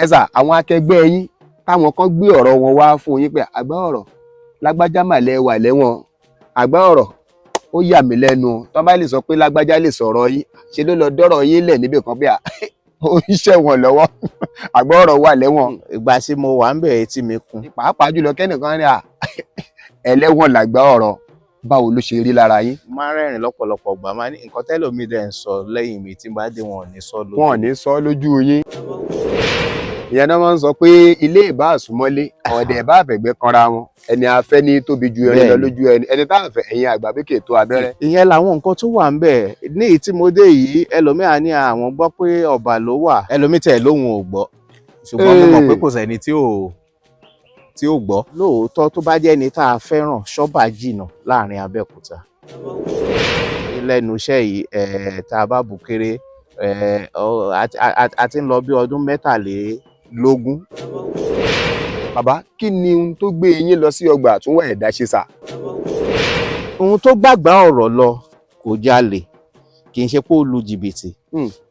Ẹ sà, àwọn akẹgbẹ́ yín táwọn kan gbé ọ̀rọ̀ wọn wá fún yín pé àgbá ọ̀rọ̀ lágbájá màlẹ́ wà lẹ́wọ̀n, àgbá ọ̀rọ̀ ó yà mí lẹ́nu tó bá lè sọ pé lágbájá lè sọ̀rọ̀ yín, ṣe ló lọ dọ́rọ̀ yín lẹ̀ níbì kan bí ó ń ṣẹ̀wọ̀n lọ́wọ́, àgbá ọ̀rọ̀ wà lẹ́wọ̀n? Ìgbà tí mo wà ń bẹ̀, etí mi kún. Pàápàá jùlọ kẹ́nìkan ní à ẹlẹ́wọ̀n làgbá ọ̀rọ̀, báwo ló ṣe rí lára yín? Máa ń rẹ́rìn lọ́pọ̀lọpọ̀ gbà, máa ní nǹkan tẹ́lòmíì dẹ̀ ń sọ lẹ́yìn mi, tí n bá dé, wọn ò ní sọ lójú. Wọn ò ní sọ lójú yín. Ìyẹn náà máa ń sọ pé ilé ìbá àsúnmọ́lé, ọ̀dẹ̀ ìbá àfẹ̀gbẹ́ kanra wọn, ẹni afẹ́ ní tóbi ju ẹni lọ lójú ẹni, ẹni tá àfẹ́ ẹ̀yin àgbà bí kè tó abẹ́rẹ́. Ìyẹn làwọn nǹkan tó wà ń bẹ̀ ní èyí tí mo dé yìí. Ẹlòmíà ní àwọn gbọ́ pé ọba ló wà, ẹlòmíì tẹ̀ lóhùn ò gbọ́, ṣùgbọ́n mo mọ̀ pé kò sẹ́ni tí ò gbọ́. Lóòótọ́, tó bá jẹ́ ẹni tá a fẹ́ràn, ṣọ́bà jìnnà láàrin Abẹ́òkúta. Lẹ́nu iṣẹ́ yìí, tá a bá bù kéré, a ti ń lọ bí ọdún 23. Bàbá, kí ni ohun tó gbé yín lọ sí ọgbà àtúnwà ẹ̀dá ṣe sà? Ohun tó gbàgbá ọ̀rọ̀ lọ, kò jalè, kì í ṣe pé ó lu jìbìtì,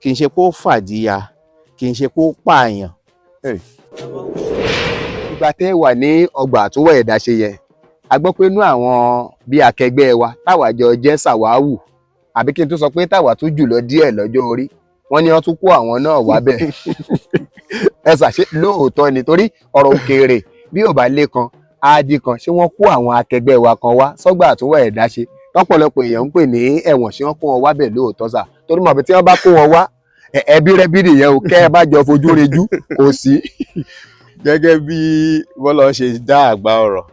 kì í ṣe pé ó fàdíya, kì í ṣe pé ó pààyàn. Ìgbà tẹ́ ẹ wà ní ọgbà àtúnwà ẹ̀dá ṣe yẹn, a gbọ́ pé inú àwọn bí akẹgbẹ́ wa táwa jọ jẹ́ sàwáwù, àbí kí n tún sọ pé táwa tún jù lọ díẹ̀ lọ́jọ́ orí, wọ́n ní wọ́n tún kó àwọn náà wá bẹ̀. Ẹ ṣàṣe lóòótọ́ ni? Torí ọ̀rọ̀ òkèèrè bí ò bá lé kan áádì kan, ṣé wọ́n kó àwọn akẹgbẹ́ wa kan wá sọ́gbà àtúnwà ẹ̀dá ṣe tọ́pọ̀lọpọ̀ èèyàn ń pè ní ẹ̀wọ̀n? Ṣé wọ́n kó wọn wá bẹ̀ lóòótọ́ sà? Torí mọ̀ pé tí wọ́n bá kó wọn wá, ẹbí rẹ́bí nìyẹn o, kẹ́ ẹ bá jọ fojú rinjú kò sí. Gẹ́gẹ́ bí bọ́lá ṣe dá àgbá ọ̀rọ̀,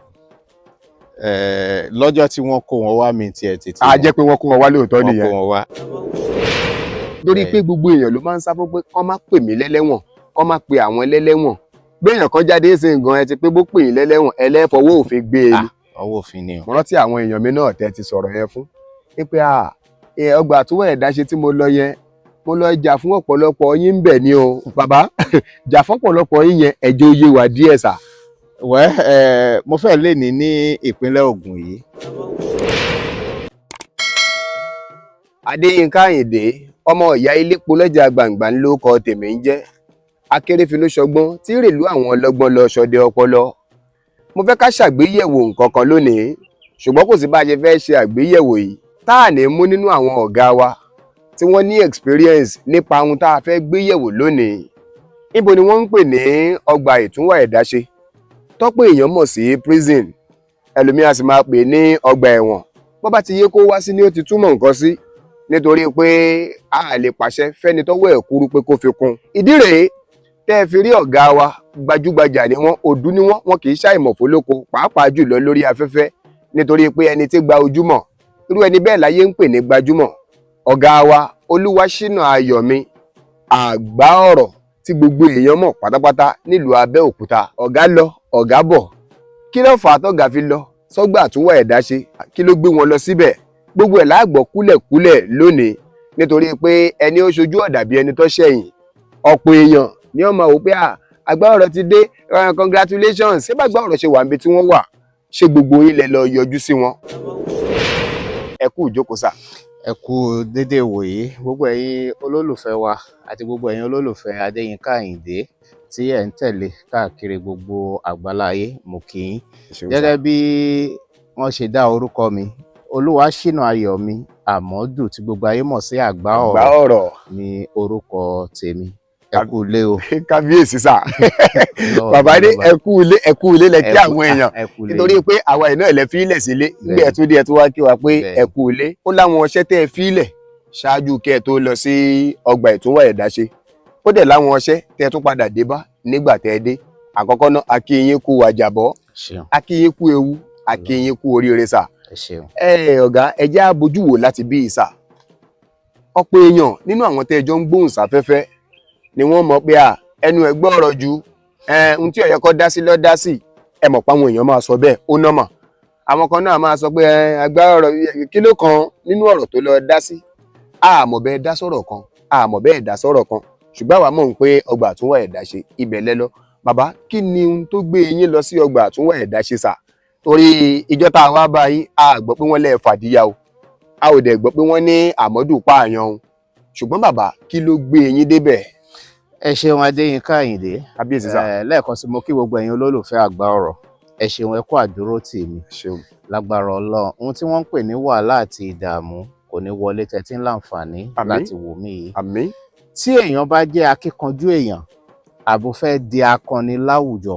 lọ́jọ́ tí wọ́n kó wọn wá, mi tiẹ̀ tètè A jẹ́ pé wọ́n kó wọn wá lóòótọ́ wọ́n kó nìyẹn. wọn wá. Torí pé gbogbo èèyàn ló máa ń sá fún pé kọ́ má pè mí lẹ́lẹ́wọ̀n, kọ́ má pe àwọn lẹ́lẹ́wọ̀n. Béèyàn kan jáde ṣe nǹkan, ẹ ti pé bó pè yín lẹ́lẹ́wọ̀n, ẹlẹ́fọwọ́ òfin gbé e ni. Ọwọ́ òfin ni o. Mo rántí àwọn èèyàn mi náà tẹ́ ti sọ̀rọ̀ yẹn fún pé à ọgbà àtúwọ̀ ẹ̀dá ṣe tí mo lọ yẹn, mo lọ jà fún ọ̀pọ̀lọpọ̀ yín ń bẹ̀ ni o. Bàbá, jà fún ọ̀pọ̀lọpọ̀ yín yẹn, ẹ̀jẹ̀ ó yé wa díẹ̀ sà. Wẹ́ ẹ, mo fẹ́ lè ní ní ìpínlẹ̀ Ògùn yìí. Adéyínká Àyìndé, ọmọ ìyá ilépo lọ́jà gbàǹgbà ń ló kọ tèmi ń jẹ́ akérèfínú ṣọgbọ́n tí rèlú àwọn ọlọ́gbọ́n lọ ṣọdẹ ọpọlọ. Mo fẹ́ ká ṣàgbéyẹ̀wò nǹkan kan lónìí, ṣùgbọ́n kò sí bá a ṣe fẹ́ ṣe àgbéyẹ̀wò yìí tá à ní mú nínú àwọn ọ̀gá wa tí wọ́n ní experience nípa ohun tá a fẹ́ gbéyẹ̀wò lónìí. Níbo ni wọ́n ń pè ní ọgbà ìtúnwà ẹ̀dá ṣe tọ́pọ̀ èèyàn mọ̀ sí prison? Ẹlòmíà sì máa pè ní ọgbà ẹ̀wọ̀n. Bó bá ti yé kó wá sí ni ó ti túmọ̀ nǹkan sí, nítorí pé a lè pàṣẹ fẹ́ni tọ́wọ́ ẹ̀ kúrú pé kó fi kún. Ìdí rèé tẹ́ ẹ fi rí ọ̀gá wa, gbajúgbajà ni wọ́n, òdú ni wọ́n, wọn kì í ṣàìmọ̀ fólóko, pàápàá jùlọ lórí afẹ́fẹ́, nítorí pé ẹni tí gba ojúmọ̀, irú ẹni bẹ́ẹ̀ láyé ń pè ní gbajúmọ̀. Ọ̀gá wa Olúwaṣínà Ayọ̀mí àgbá ọ̀rọ̀ tí gbogbo èèyàn mọ̀ pátápátá nílùú Abẹ́òkúta. Ọ̀gá lọ, ọ̀gá bọ̀, kí ló fà á tọ́gà fi lọ sọ́gbà àtúnwà ẹ̀dá ṣe? Kí ló gbé wọn lọ síbẹ̀? Gbogbo ẹ̀ láàgbọ̀ kúlẹ̀kúlẹ̀ lónìí, nítorí pé ẹni ó ṣojú ọ̀dà bí ẹni tó ṣẹ̀yìn. Ọ̀pọ̀ èèyàn ni wọ́n máa wò pé àgbá ọ̀rọ̀ ti dé, congratulations. Ṣé bàgbá ọ̀rọ̀ ṣe wà níbi tí wọ́n wà? Ṣé gbogbo yín lẹ lọ yọjú sí wọn? Ẹ kú ìjókòó sà. Ẹ kú dédé wòyí, gbogbo ẹ̀yin olólùfẹ́ wa àti gbogbo ẹ̀yin olólùfẹ́ Adéyínká Àyìndé tí ẹ̀ ń tẹ̀lé káàkiri gbogbo àgbáláyé, mo kí yín. Gẹ́gẹ́ bí wọ́n ṣe dá orúkọ mi, Olúwaṣínà Ayọ̀mí Àmọ́dù tí gbogbo ayé mọ̀ sí àgbá àgbá ọ̀rọ̀ ọ̀rọ̀ ní orúkọ tèmi. Ẹ kú ilé o. Kábíyèsí sà. Bàbá ní ẹ kú ilé, ẹ kú ilé lẹ kí àwọn èèyàn, nítorí pé àwa iná ilẹ̀ fílẹ̀ sílé nígbà ẹ̀ tún dé, ẹ̀ tún wá kí wa pé ẹ kú ilé. Ó láwọn ọṣẹ́ tẹ́ ẹ fílẹ̀ ṣáájú kẹ́ ẹ tó lọ sí ọgbà ìtúnwà ẹ̀dá ṣe, ó dẹ̀ láwọn ọṣẹ́ tẹ́ ẹ tún padà dé bá nígbà tẹ́ ẹ dé. Àkọ́kọ́ náà, a kí yín kú àjàbọ́, a kí yín kú ewu, a kí yín kú oríire sà. Ẹ ọ̀gá, ẹ jẹ́ á bójú wò láti bí ìsà. Ọ̀pọ̀ èèyàn nínú àwọn tẹ́ ẹ jọ ń gbóhùn sáfẹ́fẹ́ ni wọ́n mọ̀ pé à ẹnu ẹ̀ gbọ́ ọ̀rọ̀ ju ẹ ohun tí ó yẹ kó dá sí lọ́ dá sí. Ẹ mọ̀ pé àwọn èèyàn máa sọ bẹ́ẹ̀, ó nọ́mọ̀. Àwọn kan náà máa sọ pé ẹ agbára ọ̀rọ̀ kí ló kan nínú ọ̀rọ̀ tó lọ dá sí? Àmọ́ bẹ́ẹ̀ dá sọ̀rọ̀ kan, àmọ́ bẹ́ẹ̀ dá sọ̀rọ̀ kan, ṣùgbọ́n àwa mọ̀ pé ọgbà àtúnwà ẹ̀dá ṣe ibẹ̀ lẹ lọ. Bàbá, kí ni ohun tó gbé yín lọ sí ọgbà àtúnwà ẹ̀dá ṣe sà? Torí ìjọ tá a wá bá yín, a gbọ́ pé wọ́n lẹ́ẹ̀ fàdíyà o, a ò dẹ̀ gbọ́ pé wọ́n ní Àmọ́dù pààyàn o. Ṣùgbọ́n bàbá, kí ló gbé yín débẹ̀? Ẹ ṣeun, Adéyínká Àyìndé. Kábíyèsí sà. Lẹ́ẹ̀kan sí, mo kí gbogbo ẹ̀yin olólùfẹ́ Àgbà Ọ̀rọ̀. Ẹ ṣeun, ẹ kú àdúró tì mí. Ṣeun. Lágbára Ọlọ́run, ohun tí wọ́n ń pè ní wàhálà àti ìdààmú kò ní wọlé tẹ́tí ń láǹfààní Àmín. láti wò mí yìí. Àmín. Tí èèyàn bá jẹ́ akíkanjú èèyàn àbò fẹ́ di akọni láwùjọ,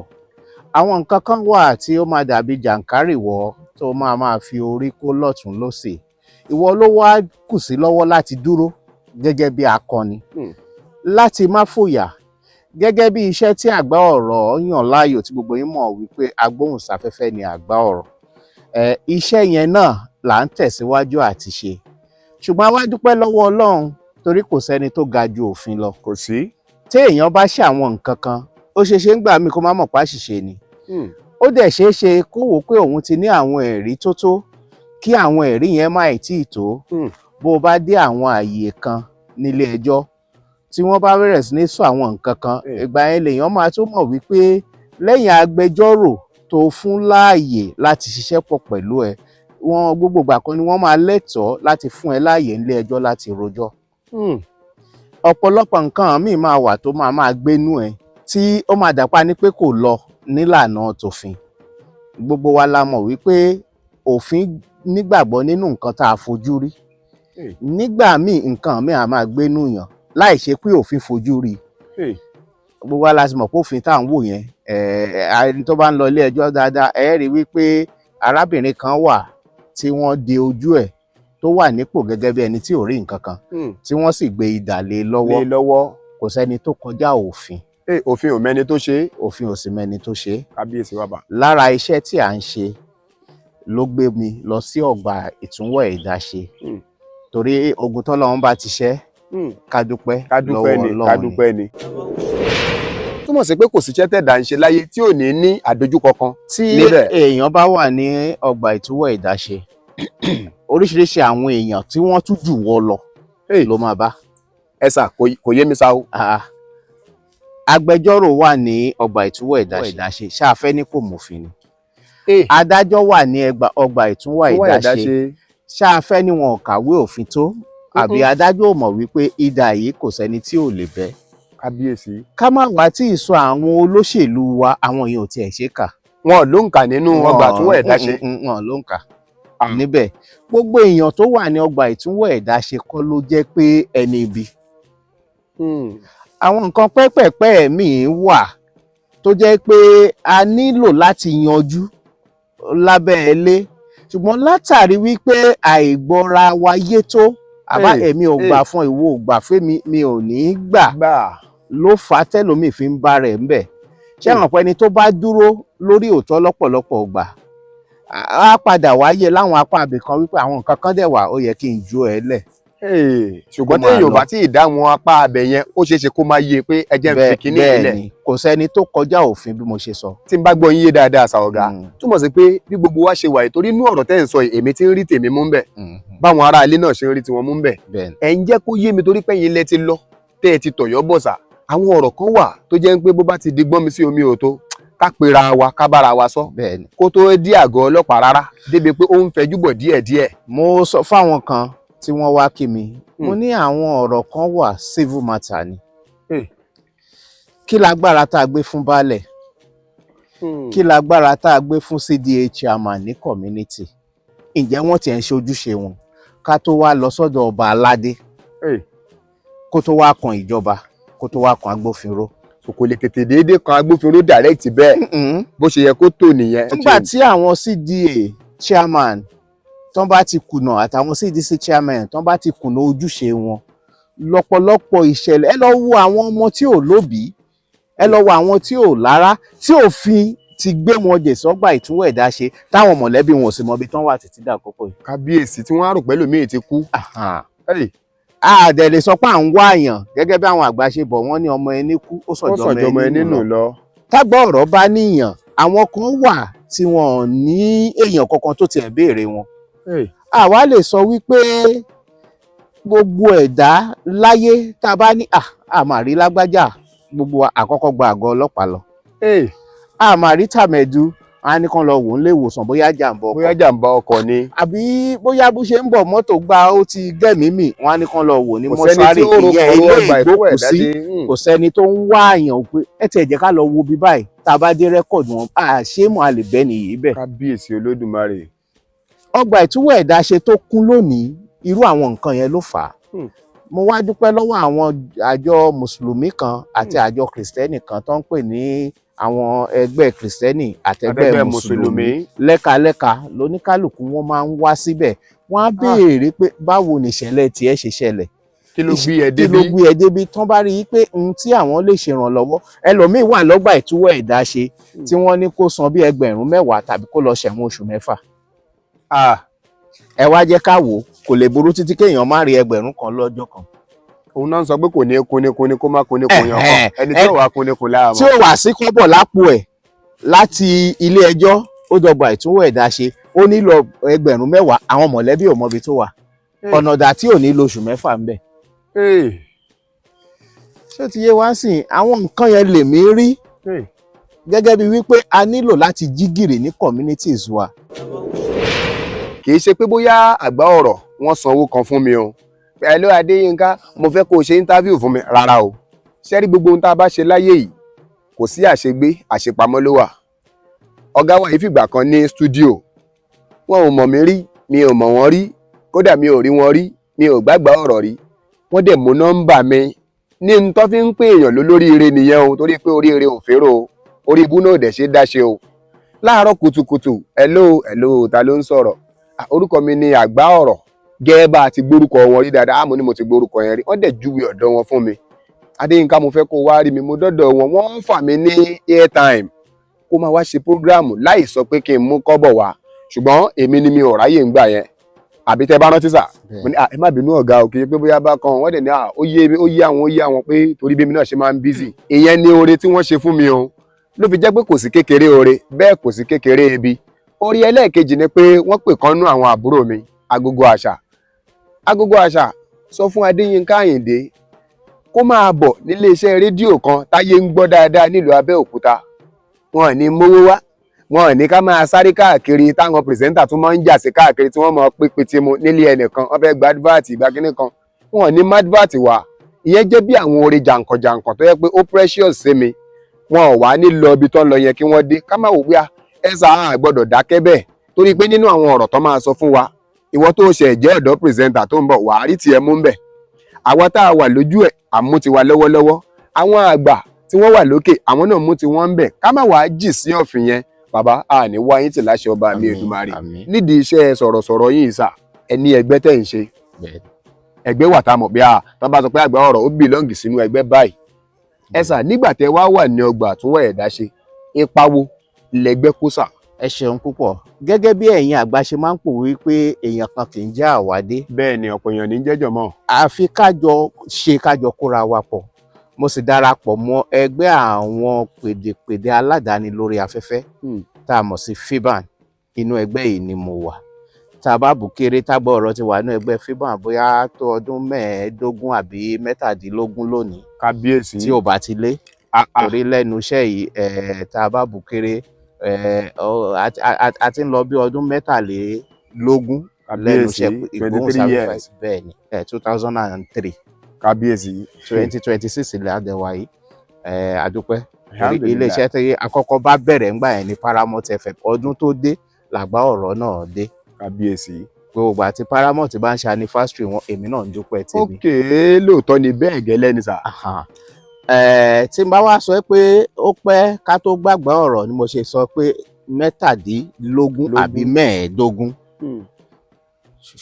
àwọn nǹkan kan wà tí ó máa dàbí jàǹkárìwọ̀ tó máa máa fi orí kó lọ́tún lọ́sì. Ìwọ ló wá kù sí lọ́wọ́ láti dúró gẹ́gẹ́ bí akọni, láti má fòyà, gẹ́gẹ́ bí iṣẹ́ tí Àgbà Ọ̀rọ̀ yàn láàyò, tí gbogbo yín mọ̀ wípé agbóhùnsáfẹ́fẹ́ ni Àgbà Ọ̀rọ̀. Iṣẹ́ yẹn náà là ń tẹ̀síwájú àti ṣe, ṣùgbọ́n a wá dúpẹ́ lọ́wọ́ Ọlọ́run torí kò sẹ́ni tó ga ju òfin lọ. Kò sí. Tí èèyàn bá ṣe àwọn nǹkan kan, ó ṣeé ṣe ń gbà mí kó má mọ̀ pàṣìṣe ni. Ó dẹ̀ ṣeé ṣe kó wò pé òun ti ní àwọn ẹ̀rí tó tó, kí àwọn ẹ̀rí yẹn má ì tíì tó. Bó o bá dé àwọn àyè kan nílé ẹjọ́ tí wọ́n bá bẹ̀rẹ̀ sí ní sọ àwọn nǹkan kan, ìgbà yẹn lèèyàn máa tó mọ̀ wípé lẹ́yìn agbẹjọ́rò tó fún láàyè láti ṣiṣẹ́ pọ̀ pẹ̀lú ẹ, wọn gbogbo ìgbà kan ni wọ́n máa lẹ́tọ̀ọ́ láti fún ẹ láàyè nílé ẹjọ́ láti rojọ́. Ọ̀pọ̀lọpọ̀ nǹkan míì máa wà tó máa máa gbénú ẹ tí ó máa dàpá ní pé kò lọ nílànà tòfin. Gbogbo wa la mọ̀ wípé òfin nígbàgbọ́ nínú nǹkan tá a fojú rí. Nígbà míì, nǹkan míì á máa gbénú yàn láì ṣe pé òfin fojú rí. Gbogbo wa la sì mọ̀ pé òfin tá à ń wò yẹn, ẹni tó bá ń lọ ilé ẹjọ́ dáadáa, ẹ rí wípé arábìnrin kan wà tí wọ́n de ojú ẹ̀, tó wà nípò gẹ́gẹ́ bí ẹni tí ò rí nǹkan kan, tí wọ́n sì gbé idà lé e lọ́wọ́. Lé lọ́wọ́. Kò sẹ́ni tó kọjá òfin. Òfin ò mẹ́ni tó ṣe é. Òfin ò sì mẹ́ni tó ṣe é. Kábíyèsí, bàbá. Lára iṣẹ́ tí à ń ṣe ló gbé mi lọ sí ọgbà ìtúnwọ̀ ẹ̀dá ṣe, torí ogun tọ́lọ́run bá ti ṣẹ́, ká dúpẹ́ ká dúpẹ́ lọ́wọ́ ni, ká Ọlọ́run ni. dúpẹ́ ni. Túmọ̀ sí pé kò síṣẹ́ tẹ̀dá ń ṣe láyé tí ò ní ní àdójúkọ kan Tí níbẹ̀. èèyàn bá wà ní ọgbà ìtúwọ̀ ẹ̀dá ṣe, oríṣiríṣi àwọn èèyàn tí wọ́n tún jù wọ́ lọ ló máa bá. Ẹ sà, kò yé mi sá o. Ah, agbẹjọ́rò wà ní ọgbà ìtúwọ̀ ẹ̀dá ṣe, ṣáfẹ́ ní kò mọ̀fin ni. Adájọ́ wà ní ọgbà ìtúwọ̀ Túwọ̀ ẹ̀dá ẹ̀dá ṣe, ṣe. ṣáfẹ́ ní wọn ò kàwé òfin tó, àbí adájọ́ ò mọ̀ wípé idà yìí kò sẹ́ni tí ò lè bẹ́. Kábíyèsí. Ká má wá tí ì sọ àwọn olóṣèlú wa, àwọn èèyàn ò tiẹ̀ ṣe kà. Wọn ló ń kà nínú ọgbà túwọ̀ ẹ̀dá ṣe. Wọn ló ń kà níbẹ̀. Gbogbo èèyàn tó wà ní ọgbà ìtúnwọ̀ ẹ̀dá ṣe kọ́ ló jẹ́ pé ẹni ibi. Àwọn nǹkan pẹ́pẹ̀pẹ́ míì wà tó jẹ́ pé a nílò láti yanjú lábẹ́ ilé, ṣùgbọ́n látàrí wípé àìgbọ́ra wa yé tó, àbá èmi ò gbà fún ìwọ, ò gbà fẹ́mi, mi ò ní í gbà, Gbà. ló fà á tẹ́lòmíì fi ń bá rẹ̀ ńbẹ̀. Ṣé àwọn pẹ́ni tó bá dúró lórí òótọ́ lọ́pọ̀lọpọ̀ gbà, á padà wáyé láwọn apá ibìkan wípé àwọn nǹkan kan dẹ̀ wà ó yẹ kí n ju ẹ lẹ̀. Ṣùgbọ́n Kó máa téèyàn ò lọ. bá tí ì dá wọn apá abẹ yẹn, ó ṣeé ṣe kó má yé pé ẹ jẹ́ n fi kinní Bẹ́ẹ̀ ilẹ̀. ni, kò sẹ́ni tó kọjá òfin bí mo ṣe sọ. Tí n bá gbọ́ yín yé dáadáa sà, ọ̀gá, túmọ̀ sí pé bí gbogbo wa ṣe wà yìí, torí inú ọ̀rọ̀ tẹ́ ń sọ yìí, èmi ti ń rí tèmi mú ń bẹ̀, báwọn ará ilé náà ṣe ń rí tiwọn mú ń bẹ̀. Bẹ́ẹ̀ ni. Ẹ̀ ń jẹ́ kó yé mi, torí pé ẹ̀yin lẹ ti lọ tẹ́ ẹ ti tọ̀yọ́ bọ̀ sà, àwọn ọ̀rọ̀ kan wà tó jẹ́ pé bó bá ti di gbọ́n mi sí omi òtó, ká pera wa, ká bára wa sọ Bẹ́ẹ̀ ni. kó tó dé àgọ́ ọlọ́pàá rárá, débi pé ó ń fẹjú bọ̀ díẹ̀díẹ̀. Mo sọ fáwọn kan tí wọ́n wá kí mi, mo ní àwọn ọ̀rọ̀ kan wà, civil matter ni. Kí lágbára tá a gbé fún baálẹ̀? Kí lágbára tá a gbé fún CDA chairman ní community? Ǹjẹ́ wọ́n tiẹ̀ ń ṣe ojúṣe wọn, ká tó wá lọ sọ́dọ̀ ọba aládé, kó tó wá kan ìjọba, kó tó wá kan agbófinró? So kò lè tètè déédéé kan agbófinró direct bẹ́ẹ̀, bó ṣe yẹ kó tò nìyẹn. Nígbà tí àwọn CDA chairman tán bá ti kùnà, àtàwọn CDC chairman tán bá ti kùnà ojúṣe wọn, lọ́pọ̀lọpọ̀ ìṣẹ̀lẹ̀. Ẹ lọ wo àwọn ọmọ tí ò lóbìí, ẹ lọ wo àwọn tí ò lára, tí òfin ti gbé wọn dè sọ́gbà ìtúwọ̀ ẹ̀dá ṣe, táwọn mọ̀lẹ́bí wọn ò sì mọ ibi tán wà títí dàkókò yìí. Kábíyèsí, tí wọ́n á rò pẹ́lú míì ti kú. A dẹ̀ lè sọ pé à ń wá àyàn. Gẹ́gẹ́ bí àwọn àgbà ṣe bọ̀, wọ́n ní ọmọ ẹni kú, ó Ó sàn sọ̀jọ́ jọmọ ẹni nù lọ. Tágbọ́ ọ̀rọ̀ bá níyàn, àwọn kan wà tí wọn ò ní èèyàn kankan tó tiẹ̀ béèrè wọn. Àwa lè sọ wípé gbogbo ẹ̀dá láyé tá a bá ní à máa rí lágbájá, gbogbo wa àkọ́kọ́ gba àgọ́ ọlọ́pàá lọ. A máa rí tàmẹ̀dù, Á ní kán lọ wò ó nílé ìwòsàn, bóyá jàǹbá ọkọ̀, Bóyá jàǹbá ọkọ̀ ni. Àbí bóyá bó ṣe ń bọ̀, mọ́tò gbá, ó ti gbẹ̀mí mì, wọ́n á ní kán lọ wò ní Kò sẹ́ni mọ́ṣúárì. tí ó ro Ìyẹn kọ̀rọ̀ ilé ọgbà ìtúwọ̀ ẹ̀dá ìgbókùsí. ṣe. Kò sẹ́ni tó ń wá àyàn pé ẹ tiẹ̀ jẹ́ ká lọ wo bí báyìí. Tá a bá dé record wọn, à ṣé mọ̀ a lè bẹ́ nìyí bẹ́ẹ̀. Kábíyèsí Olódùmarè. Ọgbà ìtúwọ̀ ẹ̀dá ṣe tó kún lónìí, irú àwọn nǹkan yẹn ló fà á. Mo wá dúpẹ́ lọ́wọ́ àwọn àjọ mùsùlùmí kan àti àjọ kìrìsìtẹ́nì kan tó ń pè ní àwọn ẹgbẹ́ kìrìsìtẹ́nì àtẹgbẹ́ Àtẹgbẹ́ mùsùlùmí. mùsùlùmí. Lẹ́kalẹ́ka lóníkálùkù wọn máa ń wá síbẹ̀, wọ́n á béèrè pé báwo nìṣẹ̀lẹ̀ tiẹ̀ ṣe ṣẹlẹ̀, Kí ló gbé ẹ kí débi? ló gbé ẹ débi, tán bá rí i pé ohun tí àwọn lè ṣèrànlọ́wọ́. Ẹlòmíín wà lọ́gbà ìtúwọ̀ ẹ̀dá ṣe tí wọ́n ní kó san bí 10,000 tàbí kó lọ ṣẹ̀wọ̀n oṣù 6. Ẹ wá jẹ́ ká wò ó, kò lè burú títí kéèyàn má rí 1,000 lọ́jọ́ kan. Òun náà ń sọ pé kò ní kúnni kó má kúnni kò yàn kan ẹni tí ò wá kúnni kò láàmú. Tí ó wà sí kọ́bọ̀ lápò ẹ̀ láti ilé ẹjọ́, ó dọgba ìtúwọ̀ ẹ̀dá ṣe, ó nílò 10,000, àwọn mọ̀lẹ́bí ò mọbi tó wà, ọ̀nà ọ̀dà tí ò ní lo oṣù 6 ń bẹ̀. Ṣé ó ti yé wá sí i? Àwọn nǹkan yẹn lèmi rí gẹ́gẹ́ bí wípé a nílò láti jí gìrì ní communities wa. Kì í ṣe pé bóyá àgbá ọ̀rọ̀ wọ́n sanwó kan fún mi o. "Hello Adéyínká, mo fẹ́ kó o ṣe interview fún mi." Rárá o. Ṣé rí gbogbo ohun tá a bá ṣe láyé yìí, kò sí àṣegbé, àṣepamọ́ ló wà. Ọ̀gá wa yìí fìgbà kan ní studio, wọn ò mọ̀ mí rí, mi ò mọ̀ wọ́n rí, kódà mi ò rí wọn rí, mi ò gbàgbà ọ̀rọ̀ rí. Wọ́n dẹ̀ mú nọ́mbà mi ní n tó fi ń pè èèyàn lólóríire nìyẹn o, torí pé oríire ò férò o, orí ibú náà ò dẹ̀ ṣe é dáṣe o. Láàárọ̀ kùtùkùtù, "Hello, hello, ta ló ń sọ̀rọ̀?" "Ah, orúkọ mi ni àgbá ọ̀rọ̀." Gẹ́gẹ́ bá a ti gbórúkọ wọn rí dáadáa, àmọ́ ni mo ti gbórúkọ yẹn rí. Wọ́n dẹ̀ júwe ọ̀dọ̀ wọn fún mi. "Adéyínká, mo fẹ́ kó wá rí mi." Mo dọ́dọ̀ wọn, wọ́n ń fà mí ní airtime kó máa wá ṣe program láì sọ pé kí n mú kọ́bọ̀ wá, ṣùgbọ́n èmi ni mi ò ráyè ń gbà yẹn. Àbí tẹ bá rántí sà? Mo ní, "Ah, ẹ má bínú ọ̀gá o, kì í ṣe pé bóyá bá kan." Wọ́n dẹ̀ ní, "Ah, ó yé mi, ó yé àwọn, ó yé àwọn pé torí bí mi náà ṣe máa ń busy." Ìyẹn ni oore tí wọ́n ṣe fún mi o, ló fi jẹ́ pé kò sí kékeré oore, bẹ́ẹ̀ kò sí kékeré ebi. Orí ẹlẹ́ẹ̀kejì ni pé wọ́n pè kán nú àwọn àbúrò mi, Agogo Àṣà. "Agogo Àṣà, sọ fún Adéyínká Àyìndé kó máa bọ̀ nílé iṣẹ́ rédíò kan táyé ń gbọ́ dáadáa nílùú Abẹ́òkúta." Wọn ò ní mówó wá, wọn ò ní ká máa sáré káàkiri táwọn presenter tún máa ń jà sí káàkiri, tí wọ́n máa pín pitimu nílé ẹnìkan, wọ́n fẹ́ gba advert ìgbà kínní kan, wọn ò ní advert wá. Ìyẹn jẹ́ bí àwọn oore jàǹkànjàǹkàn tó yẹ pé ó precious sí mi. Wọn ò wá ní lọ ibi tó ń lọ yẹn kí wọ́n dé, ká má wò pé ẹ sáà gbọ́dọ̀ dákẹ́ bẹ́ẹ̀, torí pé nínú àwọn ọ̀rọ̀ tó máa sọ fún wa, ìwọ tó ṣe jẹ́ ọ̀dọ́ presenter tó ń bọ̀, wàá rí tiẹ̀ mú ń bẹ̀. Àwa tá a wà lójú ẹ̀, àmú tiwa lọ́wọ́lọ́wọ́. Àwọn àgbà tí wọ́n wà lókè, àwọn náà mú tiwọn ń bẹ̀. Ká má wàá jì sí ọ̀fìn yẹn. Bàbá, a ní wáyé tì láṣẹ ọba mi Èdùmàrè. Àmín. Nídìí iṣẹ́ sọ̀rọ̀sọ̀rọ̀ yìí sà, ẹ ní ẹgbẹ́ tẹ̀ ń ṣe? Ẹgbẹ́ wà tá a mọ̀ bí a tá a bá sọ pé àgbà ọ̀rọ̀, ó belong sínú ẹgbẹ́ báyìí. Ẹ sà, nígbà tẹ wá wà ní ọgbà àtúnwọ̀ ẹ̀dá ṣe, ipa wo lẹgbẹ́ kó sà? Ẹ ṣeun púpọ̀. Gẹ́gẹ́ bí ẹ̀yin àgbà ṣe máa ń pòwe pé èèyàn kan kì í já àwádé. Bẹ́ẹ̀ ni, ọ̀pọ̀ èèyàn ní jẹ́jọ́ mọ́. Àfi kájọ ṣe, kájọ kóra wa pọ̀. Mo sì darapọ̀ mọ́ ẹgbẹ́ àwọn pèdèpèdè aládàáni lórí afẹ́fẹ́ tá a mọ̀ sí FIBAN. Inú ẹgbẹ́ yìí ni mo wà. Tá a bá bù kéré, tágbọ́ ọ̀rọ̀ ti wà nínú ẹgbẹ́ FIBAN bóyá tó ọdún 15 àbí 17 lónìí. Kábíyèsí. Tí ò bá ti lé. Ah, ah. Torí lẹ́nu iṣẹ́ yìí, tá a bá bù kéré, a ti ń lọ bí ọdún 23 lẹ́nu Kábíyèsí. iṣẹ́ 23 ìgbóhùnsáfẹ́fẹ́. years. Bẹ́ẹ̀ ni, 2003. Kábíyèsí. 2026 ilẹ̀ àdẹ̀wà yìí. Àdúpẹ́ torí Alhamdulillah. iléeṣẹ́ tí àkọ́kọ́ bá bẹ̀rẹ̀ ńgbà yẹn ní Paramount FM. Ọdún tó dé làgbá ọ̀rọ̀ náà dé. Kábíyèsí. Gbogbo ìgbà tí Paramount bá ń ṣe anniversary wọn, èmi náà ń dúpẹ́ tèmi. Ok, lóòótọ́ ni bẹ́ẹ̀ gẹ́lẹ́ ni sà. Aha. Tí n bá wá sọ pé ó pẹ́ ká tó gbàgbọ́ ọ̀rọ̀ ni mo ṣe sọ pé 17 Lógún. àbí 15,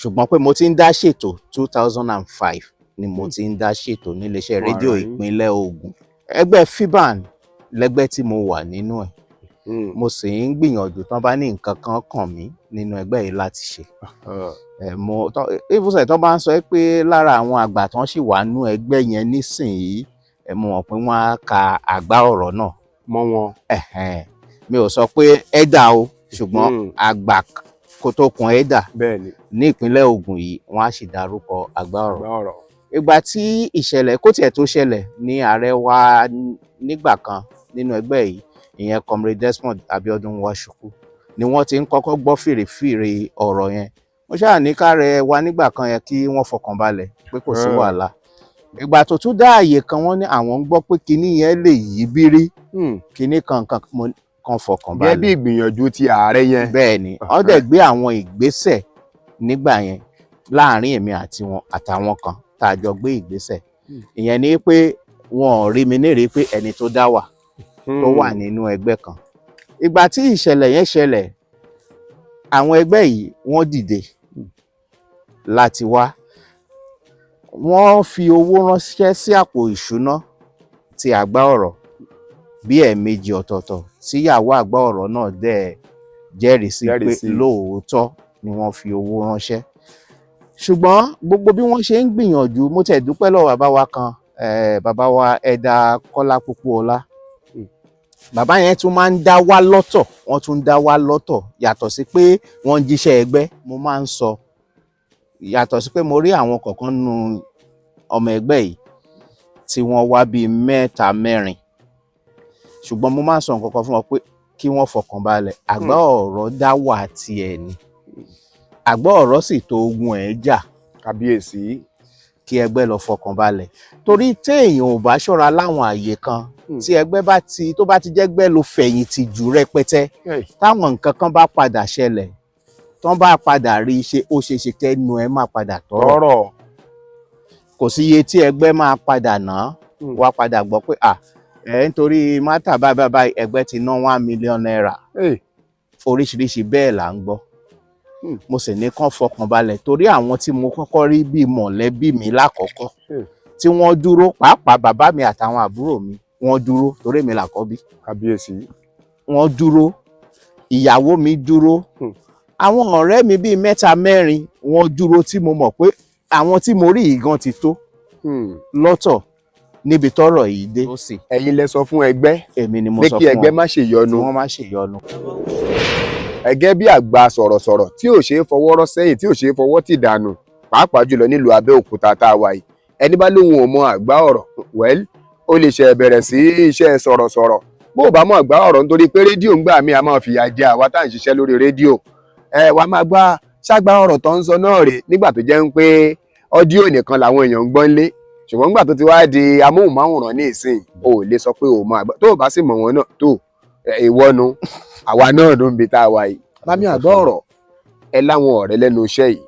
ṣùgbọ́n pé mo ti ń dá ṣètò, 2005 ni mo ti ń dá ṣètò níléeṣẹ́ Fún rédíò ara yín. ìpínlẹ̀ Ògùn. Ẹgbẹ́ FIBAN lẹ́gbẹ́ tí mo wà nínú ẹ̀. Mo sì ń gbìyànjú tán bá ní nǹkan kan kàn mí nínú ẹgbẹ́ yìí láti ṣe. Ẹ mo tán ìfúnṣẹ tán bá ń sọ pé lára àwọn àgbà tán sì wà nínú ẹgbẹ́ yẹn nísìnyìí, ẹ mo mọ̀ pé wọ́n á ka àgbá ọ̀rọ̀ náà Mọ́ wọn. Ẹ̀hẹ́n. Mi ò sọ pé ẹ̀dà o, ṣùgbọ́n àgbà kó tó kun ẹ̀dà Bẹ́ẹ̀ ni. ní ìpínlẹ̀ Ògùn yìí, wọ́n á sì dárúkọ àgbá ọ̀rọ̀. Àgbà ọ̀rọ̀. Ìgbà tí ìṣẹ̀lẹ̀ kó tiẹ̀ tó ṣẹlẹ̀ ní ààrẹ wa nígbà kan nínú ẹgbẹ́ yìí. Ìyẹn Comrade Desmond Abiodun Nwachukwu ni wọ́n ti ń kọ́kọ́ gbọ́ fìrìfìrì ọ̀rọ̀ yẹn. Mo ṣáà ní kárẹ̀ wa nígbà kan yẹn kí wọ́n fọkàn balẹ̀ pé kò sí wàhálà. Ìgbà tó tún dá àyè kan, wọ́n ní àwọn ń gbọ́ pé kinní yẹn lè yí bírí, kinní kan mo kàn fọkàn Gẹ́gẹ́ bí balẹ̀. ìgbìyànjú ti ààrẹ yẹn. Bẹ́ẹ̀ ni, wọ́n dẹ̀ gbé àwọn ìgbésẹ̀ nígbà yẹn láàrin èmi àti wọn àtàwọn kan tá a jọ gbé ìgbésẹ̀. Ìyẹn ni pé wọn ò rí mi nírìí pé ẹni tó dá wà tó wà nínú ẹgbẹ́ kan. Ìgbà tí ìṣẹ̀lẹ̀ yẹn ṣẹlẹ̀, àwọn ẹgbẹ́ yìí wọ́n dìde láti wá, wọ́n fi owó ránṣẹ́ sí àpò ìṣúná ti Àgbá Ọ̀rọ̀ bí ẹ̀ẹ̀mejì ọ̀tọ̀ọ̀tọ̀, tíyàwó Àgbá Ọ̀rọ̀ náà dẹ̀ jẹ́rìí sí Jẹ́rìí pé sí. lóòótọ́ ni wọ́n fi owó ránṣẹ́. Ṣùgbọ́n gbogbo bí wọ́n ṣe ń gbìyànjú, mo tẹ̀ dúpẹ́ lọ́wọ́ bàbá wa kan, bàbá wa Ẹ̀dà Kọ́lá Pópóọlá. Bàbá yẹn tún máa ń dá wá lọ́tọ̀, wọ́n tún ń dá wá lọ́tọ̀ yàtọ̀ sí pé wọ́n ń jíṣẹ́ ẹgbẹ́. Mo máa ń sọ, yàtọ̀ sí pé mo rí àwọn kọ̀ọ̀kan nínú ọmọ ẹgbẹ́ yìí tí wọ́n wá bíi mẹ́ta mẹ́rin, ṣùgbọ́n mo máa ń sọ nǹkan kan fún wọn pé kí wọ́n fọkàn balẹ̀. Àgbá Ọ̀rọ̀ dá wà tiẹ̀ ni, Àgbá Ọ̀rọ̀ sì tó ogun ẹ̀ jà. Kábíyèsí. Kí ẹgbẹ́ lọ fọkàn balẹ̀, torí téèyàn ò bá ṣọ́ra láwọn àyè kan, tí ẹgbẹ́ bá ti tó bá ti jẹ́gbẹ́ ló fẹ̀yìntì jù rẹpẹtẹ, táwọn nǹkan kan bá padà ṣẹlẹ̀, tán bá padà rí i ṣe, ó ṣe ṣe kẹ́nu ẹ má padà tọrọ. Tọrọ. Kò sí iye tí ẹgbẹ́ máa padà ná. Wá padà gbọ́ pé à ẹ̀ nítorí matter báyìí báyìí báyìí, ẹgbẹ́ ti ná ₦1 million. Oríṣiríṣi bẹ́ẹ̀ là ń gbọ́. Mo sì ní kán fọkàn balẹ̀, torí àwọn tí mo kọ́kọ́ rí bíi mọ̀lẹ́bí mi lákọ̀ọ́kọ́ tí wọ́n dúró, pàápàá bàbá mi àtàwọn àbúrò mi, wọ́n dúró torí èmi làkọ́bí. Kábíyèsí. Wọ́n dúró, ìyàwó mi dúró, àwọn ọ̀rẹ́ mi bíi mẹ́ta mẹ́rin wọ́n dúró, tí mo mọ̀ pé àwọn tí mo rí yìí gan ti tó lọ́tọ̀ níbi tọ́rọ̀ yìí dé. Ẹ̀yin lẹ sọ fún ẹgbẹ́ Èmi ni mo pé sọ kí fún ẹgbẹ́ wọn má ṣèyọnu. Kí wọ́n má ṣèyọnu. Ẹgẹ́ bí àgbà sọ̀rọ̀sọ̀rọ̀ tí ò ṣeé fọwọ́ rọ́ sẹ́yìn, tí ò ṣeé fọwọ́ tì dànù, pàápàá jùlọ nílùú Abẹ́òkúta tá a wà yìí, ẹni bá lóun ò mọ Àgbá Ọ̀rọ̀, well, ó lè ṣe bẹ̀rẹ̀ sí iṣẹ́ sọ̀rọ̀sọ̀rọ̀. Bó o bá mọ Àgbá Ọ̀rọ̀, nítorí pé rédíò ń gbà mí, a máa fìyà jẹ àwa tá à ń ṣiṣẹ́ lórí rédíò. Ẹ wàá máa gbá ṣàgbá ọ̀rọ̀ tó ń sọ náà rè nígbà tó jẹ́ ń pé audio nìkan làwọn èèyàn ń gbọ́ ńlé, ṣùgbọ́n nígbà tó ti wá di amóhùnmáwòrán ní ìsìn, o ò lè sọ pé o mọ àgbà. Tó o bá sì mọ̀ wọ́n náà tó ìwọ́nu, àwa náà ló ń bi tá a wà yìí. Bámi Àgbá Ọ̀rọ̀, ẹ láwọn ọ̀rẹ́ lẹ́nu iṣẹ́ yìí,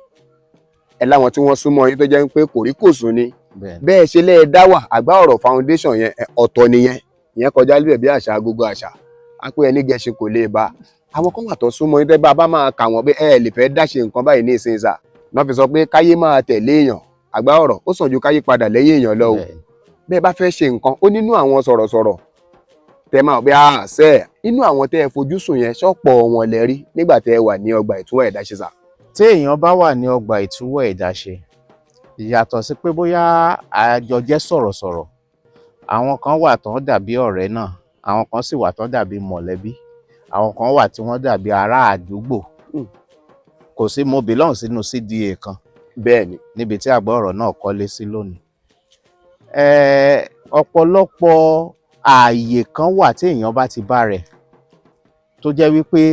ẹ láwọn tí wọ́n súnmọ́ yín tó jẹ́ pé kòríkòsùn ni. Bẹ́ẹ̀ ṣe lẹ́ẹ̀ dá wà, Àgbá Ọ̀rọ̀ Foundation yẹn, ọ̀tọ̀ nìyẹn, ìyẹn kọjá líbẹ̀ bí àṣà gbogbo àṣà á pé ẹni gẹ̀ẹ́sì kò lè bá. Àwọn kan wà tó súnmọ́ yín tẹ́ bá a bá máa kà wọ́n pé ẹ lè fẹ́ dáṣe nǹkan báyìí ní ìsinyìí sà náà fi sọ pé káyé máa tẹ̀lé èèyàn Àgbá Ọ̀rọ̀, ó sàn ju káyé padà lẹ́yìn èèyàn lọ o. Bẹ́ẹ̀ bá fẹ́ ṣe nǹkan, ó nínú àwọn sọ̀rọ̀sọ̀rọ̀ tẹ máa bí àṣẹ inú àwọn tẹ́ ẹ fojú sùn yẹn, ṣọ́pọ̀ wọn lẹ rí nígbà tẹ́ ẹ wà ní ọgbà ìtúwọ̀ ẹ̀dá ṣe sà? Tí èèyàn bá wà ní ọgbà ìtúwọ̀ ẹ̀dá ṣe, yàtọ̀ sí pé bóyá àjọ jẹ́ sọ̀rọ̀sọ̀rọ̀, àwọn kan wà tán dàbí ọ̀rẹ́ náà, àwọn kan sì wà tán dàbí mọ̀lẹ́bí, àwọn kan wà tí wọ́n dàbí ará àdúgbò. Kò sí, mo belong sínú CDA kan níbi tí Àgbá Ọ̀rọ̀ náà kọ́lé sí lónìí. Ọ̀pọ̀lọpọ̀ ààyè kan wà tí èèyàn bá ti bá rẹ̀ tó jẹ́ wípé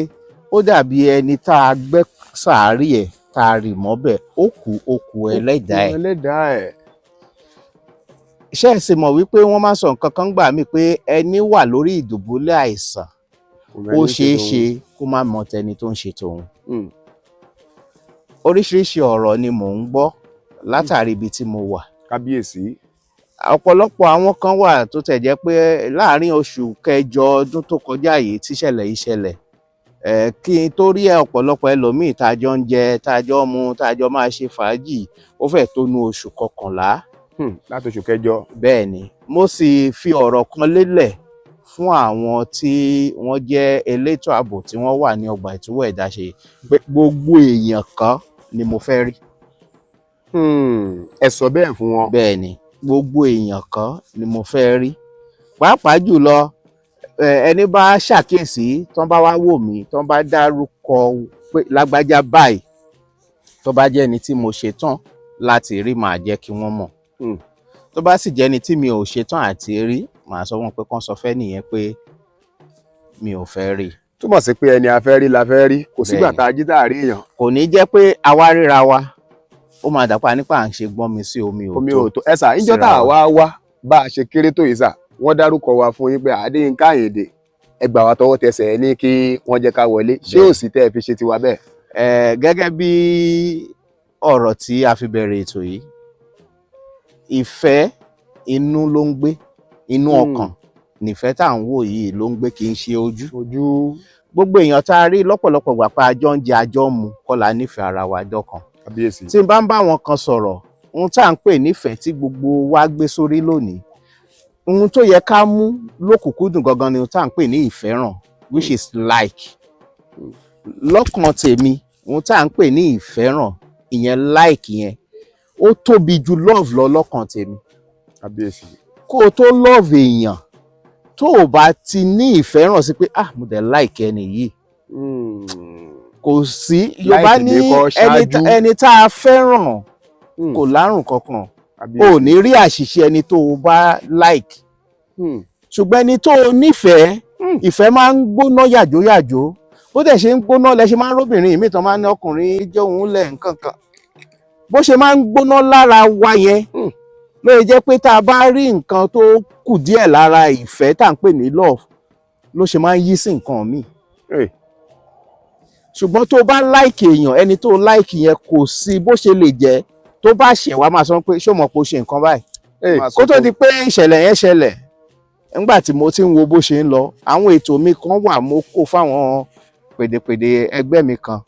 ó dàbí ẹni tá a gbẹ́ sàárì ẹ̀, tá a rì mọ́bẹ̀, ó kú, ó kú ẹlẹ́dàá ẹ̀. Ẹlẹ́dàá ẹ̀. Ṣé ẹ sì mọ̀ wípé wọ́n máa ń sọ nǹkan kan gbà mí pé ẹni wà lórí ìdùbúlẹ̀ àìsàn, ó ṣeé ṣe kó má mọ tẹni tó ń ṣe tòun. Oríṣiríṣi ọ̀rọ̀ ni mò ń gbọ́ látàrí ibi tí mo wà. Kábíyèsí. Ọ̀pọ̀lọpọ̀ àwọn kan wà tó tẹ̀ jẹ́ pé láàárín oṣù kẹjọ ọdún tó kọjá yìí tíṣẹ̀lẹ̀ yìí ṣẹlẹ̀, kí n tó rí ọ̀pọ̀lọpọ̀ ẹlòmíì tá a jọ ń jẹ, tá a jọ ń mu, tá a jọ máa ṣe fàájì, ó fẹ́ẹ̀ tó nu oṣù kọkànlá. Láti oṣù kẹjọ. Bẹ́ẹ̀ ni, mo sì fi ọ̀rọ̀ kan lélẹ̀ fún àwọn tí wọ́n jẹ́ elétò ààbò tí wọ́n wà ní ọgbà ìtúwọ̀ ẹ̀dá ṣe pé gbogbo èèyàn kan ni mo fẹ́ rí. Ẹ sọ bẹ́ẹ̀ fún wọn. Bẹ́ẹ̀ ni, gbogbo èèyàn kan ni mo fẹ́ rí, pàápàá jùlọ ẹni bá ṣàkíyèsí, tán bá wá wò mí, tán bá dárúkọ pé lágbájá báyìí, tó bá jẹ́ ẹni tí mo ṣetán láti rí, màá jẹ́ kí wọ́n mọ̀. Tó bá sì jẹ́ ẹni tí mi ò ṣetán àti rí, màá sọ wọ́n pé kán sọ fẹ́ nìyẹn pé Mi ò fẹ́ rí i. Túmọ̀ sí pé ẹni a fẹ́ rí la fẹ́ rí, kò sígbà Bẹ́ẹ̀ni. tá a jí tá a rí èèyàn. Kò ní jẹ́ pé àwa ríra wa, ó máa dàpọ̀ nípa à ń ṣe gbọ́n mi sí omi ò Omi tó. ò tó ẹ sà. Níjọ́ síra tá a wa. wá wá bá a ṣe kéré tó yìí sà, wọ́n dárúkọ wa fún yín pé Adéyínká Àyìndé, ẹ gbà wá tọwọ́ tẹsẹ̀, ẹ ní kí wọ́n jẹ́ ká wọlé. Ṣé Bẹ́ẹ̀ni. ò sí tẹ́ ẹ fi ṣe tiwa bẹ́ẹ̀? Gẹ́gẹ́ bí ọ̀rọ̀ tí a fi bẹ̀rẹ̀ ètò yìí, ìfẹ́ inú ló ń gbé, inú ọkàn nífẹ̀ẹ́ tá à ń wò yìí ló ń gbé, kì í ṣe ojú. Ojú. Gbogbo èèyàn tá a rí lọ́pọ̀lọpọ̀ gbà pé àjọ ń jẹ, àjọ ń mu kọ́ la nífẹ̀ẹ́ ara wa dọ́kan. Kábíyèsí. Tí n bá ń bá wọn kan sọ̀rọ̀, ohun tá à ń pè nífẹ̀ẹ́ tí gbogbo wa gbé sórí lónìí, ohun tó yẹ ká mú lókùnkúndùn gangan ni ohun tá à ń pè ní ìfẹ́ràn, which is like. Lọ́kàn tèmi, ohun tá à ń pè ní ìfẹ́ràn, ìyẹn like yẹn, ó tóbi ju love lọ lọ́kàn tèmi. Kábíyèsí. Kó o tó love èèyàn, tó o bá ti ní ìfẹ́ràn sí pé, "Ah, mo dẹ̀ like ẹni yìí," kò sí. Yorùbá Like ní ní kọ́ ẹni ṣáájú. Ẹni tá a fẹ́ràn kò lárùn kankan. O ò ní rí àṣìṣe ẹni tó o bá like. Ṣùgbọ́n ẹni tó o nífẹ̀ẹ́, ìfẹ́ máa ń gbóná yàjóyàjó. Bó dẹ̀ ṣe ń gbóná lẹ ṣe máa ń róbìnrin míì tán máa ń ní ọkùnrin jẹ́ òun lẹ̀ nǹkan kan. Bó ṣe máa ń gbóná lára wa yẹn ló lè jẹ́ pé tá a bá rí nǹkan tó kù díẹ̀ lára ìfẹ́ tá à ń pè ní love, ló ṣe máa ń yí sí nǹkan míì. Ṣùgbọ́n tó o bá like èèyàn, ẹni tó o like yẹn, kò sí bó ṣe lè jẹ́, tó bá ṣẹ̀ wá, máa sọ pé, "Ṣé o mọ̀ pé o ṣe nǹkan báyìí?" Máa sọ Kó tó fún- di pé ìṣẹ̀lẹ̀ yẹn ṣẹlẹ̀, nígbà tí mo ti ń wo bó ṣe ń lọ, àwọn ètò mi kan wà, mo kó fáwọn pèdèpèdè ẹgbẹ́ mi kan.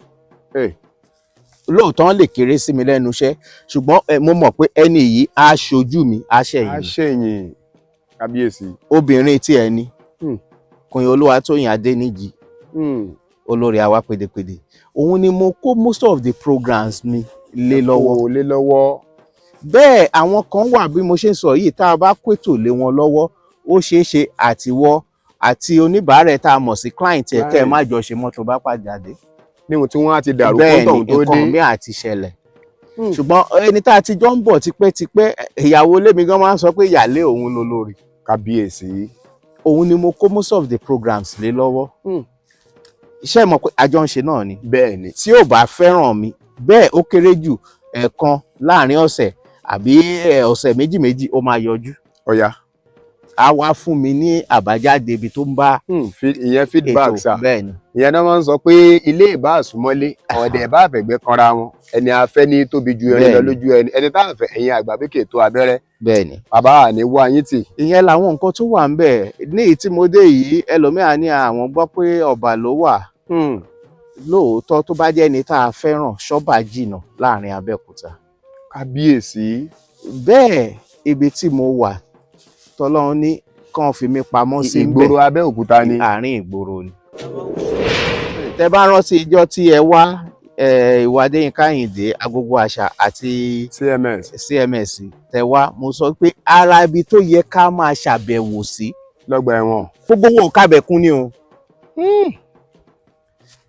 Lóòótọ́, wọ́n lè kéré sí mi lẹ́nu iṣẹ́, ṣùgbọ́n mo mọ̀ pé ẹni yìí á ṣojú mi, á ṣẹ̀yìn Á mi. ṣèyìn, kábíyèsí. Obìnrin tí ẹni Queen Olúwatóyìn Adéníjì, olórí àwa pèdèpèdè, òun ni mo kó most of the programs mi lé lọ́wọ́. Kó lé lọ́wọ́. Bẹ́ẹ̀, àwọn kan wà bí mo ṣe ń sọ yìí, tá a bá kó ètò lé wọn lọ́wọ́, ó ṣeé ṣe àtiwọ́ àti oníbàárà ẹ̀ tá a mọ̀ sí client ẹ̀ kẹ́ ẹ Client. má jọ ṣe mọ́tò bá pàjáde. Níwọ̀n tí wọ́n á ti dàrú Bẹ́ẹ̀ kó ni, tọ̀hún tó dé. nǹkan mi àti ṣẹlẹ̀. Ṣùgbọ́n ẹni tá a ti jọ ń bọ̀ tipẹ́tipẹ́, ìyàwó ilé mi gan máa ń sọ pé ìyàlé òun ló lórí. Kábíyèsí. Òun ni mo kó most of the programs lé lọ́wọ́. Iṣẹ́ mọ̀ pé àjọ ń ṣe náà ni. Bẹ́ẹ̀ ni. Tí ò bá fẹ́ràn mi bẹ́ẹ̀, ó kéré jù ẹ̀ẹ̀kan láàrin ọ̀sẹ̀ àbí ọ̀sẹ̀ méjì méjì, ó máa yọjú. Ọ̀ya. Á wá fún mi ní àbájáde ibi tó ń bá Ìyẹn feedback ètò. Sà. Bẹ́ẹ̀ ni. Ìyẹn náà máa ń sọ pé ilé ìbá àsúnmọ́lé, ọ̀dẹ̀ ìbá àfẹ̀gbẹ́ kanra wọn, ẹni afẹ́ ní tóbi ju ẹni lọ Bẹ́ẹ̀ni. lójú ẹni. Ẹni tá a fẹ́, ẹ̀yin àgbà bí kè tó abẹ́rẹ́. Bẹ́ẹ̀ ni. Bàbá, àní wá yín tì. Ìyẹn làwọn nǹkan tó wà ń bẹ̀. Ní èyí tí mo dé yìí, ẹlòmíà ní àwọn gbọ́ pé ọba ló wà. Lóòótọ́, tó bá jẹ́ ẹni tá a fẹ́ràn, ṣọ́bà jìnnà láàrin Abẹ́òkúta. Kábíyèsí. Bẹ́ẹ̀, ibi tí mo wà tọ́lọ́run ní kàn fi mí pamọ́ sí ń bẹ̀, Ìgboro Abẹ́òkúta ni. Àárín ìgboro ni. Tẹ bá rántí ijọ́ tí ẹ wá, ìwà Adéyínká Àyìndé, Agogo Àṣà àti CMS. CMS, tẹ wá, mo sọ pé ara ibi tó yẹ ká máa ṣàbẹ̀wò sí Lọ́gbà ẹ̀wọ̀n. Gbogbo wọn ò kábẹ̀kún ni o.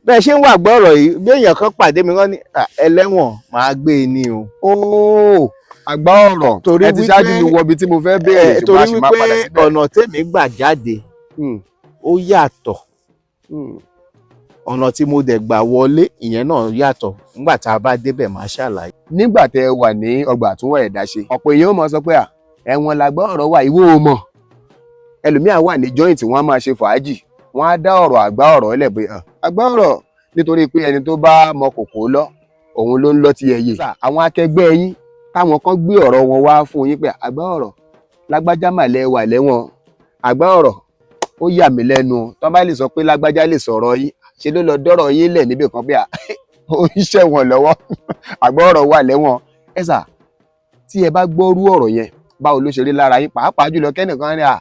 Bẹ́ẹ̀ ṣe ń wà gbọ́rọ̀ yìí, bí èèyàn kan pàdé mi, wọ́n ní, "Ah, ẹlẹ́wọ̀n máa gbé e ní o." Óò, àgbá ọ̀rọ̀. Torí Ẹ ti ṣáájú mi wọ ibi tí mo fẹ́ béèrè, ṣùgbọ́n torí a sì máa wípé padà síbẹ̀. Ọ̀nà tèmi gbà jáde ó yàtọ̀, ọ̀nà tí mo dẹ̀ gbà wọlé, ìyẹn náà yàtọ̀. Nígbà tá a bá débẹ̀, máa ṣàlàyé. Nígbà tẹ ẹ wà ní ọgbà àtúnwọ̀ ẹ̀dá ṣe, ọ̀pọ̀ èèyàn máa sọ pé à ẹ̀wọ̀n làgbà ọ̀rọ̀ wà, ìwọ ò mọ̀. Ẹlòmíà wà ní joint, wọ́n á máa ṣe fàájì, wọ́n á dá ọ̀rọ̀ àgbá ọ̀rọ̀ lẹ̀ pé, "Ah, àgbá ọ̀rọ̀," nítorí pé ẹni tó bá mọ kòkó lọ, òun ló ń lọ ti ẹ̀yẹ. Àwọn akẹgbẹ́ yín táwọn kan gbé ọ̀rọ̀ wọn wá fún yín pé àgbá ọ̀rọ̀ lágbájá mà lẹ wà lẹ́wọ̀n, àgbá ọ̀rọ̀ ó yà mí lẹ́nu, tó bá lè sọ pé lágbájá lè sọ̀rọ̀ yín, ṣe ló lọ dọ́rọ̀ yín lẹ̀ níbì kan pé à ó ń ṣẹ̀wọ̀n lọ́wọ́, àgbá ọ̀rọ̀ wà lẹ́wọ̀n ẹ sà, tí ẹ bá gbọ́rú ọ̀rọ̀ yẹn, báwo ló ṣe rí lára yín? Pàápàá jùlọ kẹ́nìkan ní à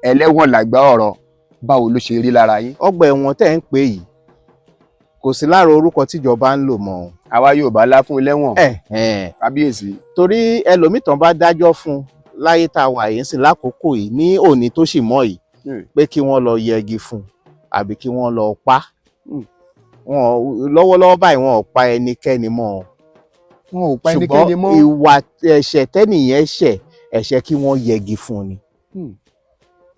ẹlẹ́wọ̀n làgbá ọ̀rọ̀, báwo ló ṣe rí lára yín? Ọgbà ẹ̀wọ̀n tẹ́ ń pè yìí kò sí lára orúkọ tíjọba ń lò mọ́ o. Àwa Yorùbá lá fún lẹ́wọ̀n. Ẹ̀hẹ̀n. Kábíyèsí. Torí ẹlòmíì bá dájọ́ fún un láyé tá a wà yìí sí lákòókò yìí, ní òní tó sì mọ́ yìí, pé kí wọ́n lọ yẹgi fún un àbí kí wọ́n lọ pa wọn. Lọ́wọ́lọ́wọ́ báyìí, wọn ò pa ẹnikẹ́ni mọ́ o. Wọn ò pa ẹnikẹ́ni mọ́. Ṣùgbọ́n ìwà ẹ̀ṣẹ̀ tẹ́nìyẹn ṣẹ̀, ẹ̀ṣẹ̀ kí wọ́n yẹgi fún un ni.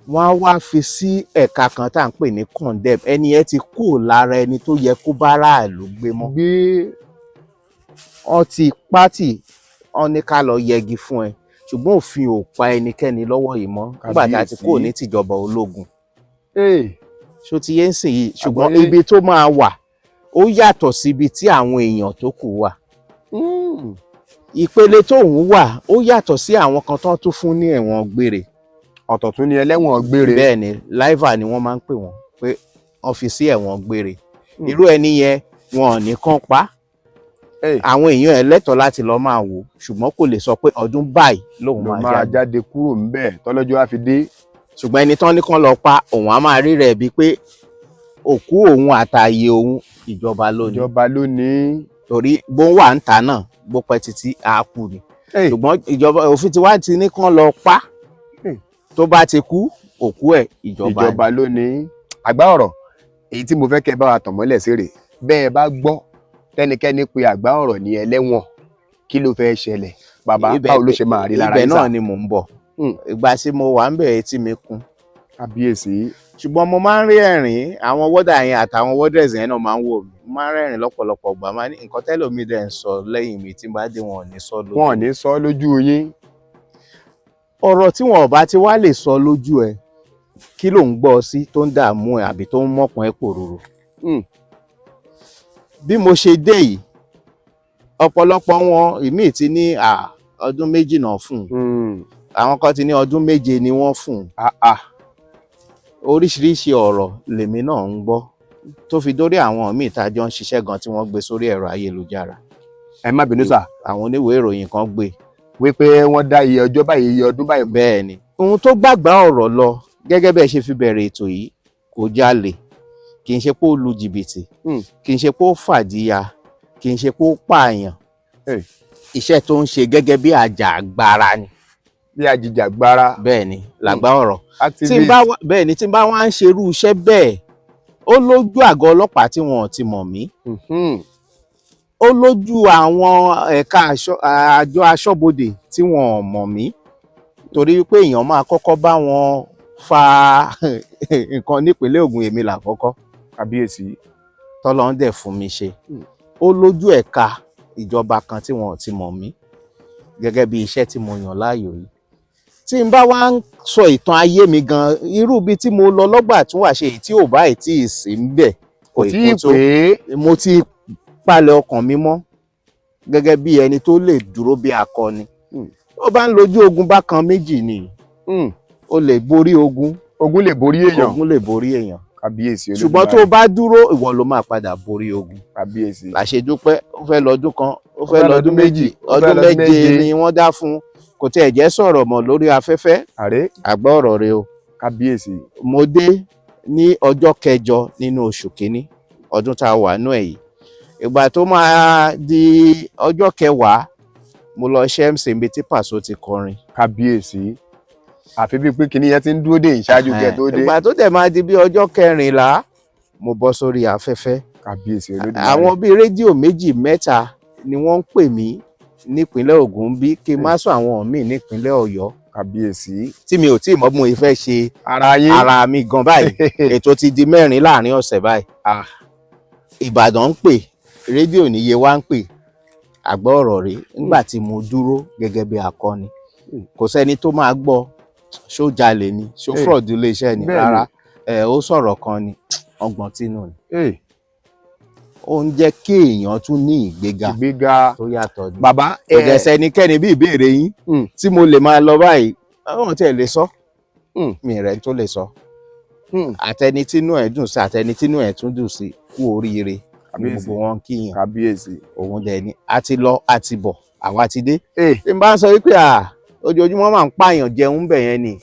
Wọ́n á wá fi sí ẹ̀ka kan tá à ń pè ní condemn. Ẹni yẹn ti kúrò lára ẹni tó yẹ kó bá aráàlú gbé mọ́. Gbé. Wọ́n ti pátì, wọ́n ní ká lọ yẹgi fún ẹ, ṣùgbọ́n òfin ò pa ẹnikẹ́ni lọ́wọ́ yìí mọ́ nígbà tá a ti Kàbíyèsí. kúrò ní tìjọba ológun. Ṣó ti yé ń sìn yìí? Ṣùgbọ́n Àgbọ́yé. ibi tó máa wà, ó yàtọ̀ síbi tí àwọn èèyàn tó kù wà. Ìpele tóun wà, ó yàtọ̀ sí àwọn kan tó tún fún ní ẹ̀wọ̀n gbére. Ọ̀tọ̀ tún ni ẹlẹ́wọ̀n gbére. Bẹ́ẹ̀ ni, lifer ni wọ́n máa ń pè wọ́n, pé wọ́n fi sí ẹ̀wọ̀n gbére. Irú ẹni yẹn, wọn ò ní kàn pa. Àwọn èèyàn ẹ̀ lẹ́tọ̀ọ́ láti lọ máa wò, ṣùgbọ́n kò lè sọ pé ọdún báyìí lòun Ló máa máa jáde. jáde kúrò ńbẹ̀ tọ́lọ́jọ́ á fi dé. Ṣùgbọ́n ẹni tán ní kán lọ pa, òun á máa rí rẹ̀ bíi pé òkú òun àtàyè òun, ìjọba lónìí. Ìjọba ló ní. Torí bó ń wà ń ta náà, bó pẹ́ títí, á kú ni. Ṣùgbọ́n ìjọba, òfin tiwa ti ní kán lọ pa. Tó bá ti kú, òkú ẹ̀, ìjọba ni. Ìjọba ló ní. Àgbá ọ̀rọ̀ èyí tí mo fẹ́ kẹ́ ẹ bá wa tàn mọ́lẹ̀ sí rè: bẹ́ẹ̀ bá gbọ́ tẹ́nikẹ́ni pe àgbá ọ̀rọ̀ ní ẹlẹ́wọ̀n, kí ló fẹ́ ṣẹlẹ̀, bàbá? Báwo ló ṣe máa rí lára Ibẹ̀ yín náà sà? ni mò ń bọ̀. Ìgbà tí mo wà ń bẹ̀, etí mi kún. Kábíyèsí. Ṣùgbọ́n mo máa ń rí ẹ̀rín àwọn wọ́dà yẹn àtàwọn wọ́dẹ̀s yẹn náà máa ń wò mí. Mo máa ń rẹ́rìn lọ́pọ̀lọpọ̀ gbà, máa ní nǹkan tẹ́lòmíì dẹ̀ ń sọ lẹ́yìn mi, tí n bá dé, wọn ò ní sọ lójú. Wọn ò ní sọ lójú yín. Ọ̀rọ̀ tí wọn ò bá ti wá lè sọ lójú ẹ, kí ló ń gbọ́ sí tó ń dààmú ẹ àbí tó ń mọ̀kàn ẹ pòròrò? Bí mo ṣe dé yìí, ọ̀pọ̀lọpọ̀ wọn, ìmíì ti ní ọdún 2 náà fún un. Àwọn kan ti ní ọdún 7 ni wọ́n fún un. Ah, ah. Oríṣiríṣi ọ̀rọ̀ lèmi náà ń gbọ́, tó fi dórí àwọn míì tá a jọ ń ṣiṣẹ́ gan tí wọ́n gbé sórí ẹ̀rọ ayélujára. Ẹ má bínú sà. Àwọn oníwèé ìròyìn kan gbé. Wípé wọ́n dá iye ọjọ́ báyìí, iye ọdún báyìí. Bẹ́ẹ̀ ni, ohun tó gbàgbá ọ̀rọ̀ lọ, gẹ́gẹ́ bẹ́ẹ̀ ṣe fi bẹ̀rẹ̀ ètò yìí, kò jalè, kì í ṣe pé ó lu jìbìtì, kì í ṣe pé ó fàdíya, kì í ṣe pé ó pààyàn. Iṣẹ́ tó ń ṣe gẹ́gẹ́ bí àjàgbara ni. Bí ajìjàgbara. Bẹ́ẹ̀ ni, làgbá ọ̀rọ̀ tí n Activist. bá wá, bẹ́ẹ̀ ni, tí n bá wá ń ṣerú iṣẹ́ bẹ́ẹ̀, ó lójú àgọ́ ọlọ́pàá tí wọn ò ti mọ̀ mí. Ó lójú àwọn ẹ̀ka àjọ aṣọ́bodè tí wọn ò mọ̀ mí, torí wípé èèyàn máa kọ́kọ́ bá wọn fa nǹkan nípínlẹ̀ Ògùn, èmi làkọ́kọ́. Kábíyèsí. Tọ́lọ́ ń dẹ̀ fún mi ṣe. Ó lójú ẹ̀ka ìjọba kan tí wọn ò ti mọ̀ mí gẹ́gẹ́ bí iṣẹ́ tí mo yàn láàyò yìí. Tí n bá wá ń sọ ìtàn ayé mi gan, irú ibi tí mo lọ lọ́gbà tún wà ṣe èyí tí ò bá ì tí ì sí ń bẹ̀. Kò tí ì kó tó. Pé. Mo ti palẹ̀ ọkàn mi mọ́ gẹ́gẹ́ bí ẹni tó lè dúró bí akọni. Ó bá ń lójú ogun bákan méjì ni. Ó lè borí ogun. Ogun lè borí èèyàn. Ogun lè borí èèyàn. Kábíyèsí. Ṣùgbọ́n tó o bá dúró, ìwọ ló máa padà borí ogun. Kábíyèsí. Làṣẹdúpẹ́, ó fẹ́ lọ́dún kan, ó fẹ́ fẹ́ lọ́dún lọ́dún 2, méjì, ó fẹ́ ọdún lọ́dún 7 7. ni wọ́n dá fún un. Kò tiẹ̀ jẹ́ sọ̀rọ̀ mọ́ lórí afẹ́fẹ́. Àrẹ. Àgbá ọ̀rọ̀ rẹ o. Kábíyèsí. Mo dé ní ọjọ́ kẹjọ nínú oṣù kínní ọdún tá a wà nú ẹ̀ yìí. Ìgbà tó máa di ọjọ́ kẹwàá, mo lọ ṣe MC níbi tí Pàṣọ ti kọrin. Kábíyèsí, àfi bíi pé kinní yẹn ti ń dúró dé ìṣáájú kẹ́ tó dé. Ìgbà tó dẹ̀ máa di bí ọjọ́ kẹrìnlá, mo bọ́ sórí afẹ́fẹ́. Kábíyèsí Olódùmarè. Àwọn bíi rédíò méjì mẹ́ta ni wọ́n ń pè mí nípínlẹ̀ Ògùn, bí kí n má sọ àwọn míì nípínlẹ̀ Ọ̀yọ́. Kábíyèsí. Tí mi ò tí ì mọ̀ bí mo fẹ́ ṣe ara yín. Ara mi gan báyìí, ètò ti di mẹ́rin láàrin ọ̀sẹ̀ báyìí. Ìbàdàn ń pè, rédíò níye wá ń pè. Àgbọ̀ ọ̀rọ̀ rèé, nígbà tí mo dúró gẹ́gẹ́ bí akọni, kò sẹ́ni tó máa gbọ́ ṣó jalè ni, ṣó fraud iléeṣẹ́ ni. Rárá ẹ, ó sọ̀rọ̀ kan ni, ọgbọ̀n tínú ni. Ó ń jẹ́ kí èèyàn tún ní ìgbéga Ìgbéga. tó yàtọ̀ ni. Bàbá. Kò dẹ̀ sẹ́nikẹ́ni bí ìbéèrè yín tí mo lè máa lọ báyìí, àwọn tí ẹ lè sọ, mi rẹ̀ tó lè sọ. Àtẹni tínú ẹ̀ dùn sí, àtẹni tínú ẹ̀ tún dùn sí, kú oríire ní. Kábíyèsí. Gbogbo wọn kíyàn. Kábíyèsí. Òun dẹ̀ ni a ti lọ, a ti bọ̀, àwa ti dé. Tí n bá ń sọ wípé à ojoojúmọ́ máa ń pààyàn jẹun bẹ̀ yẹn ni,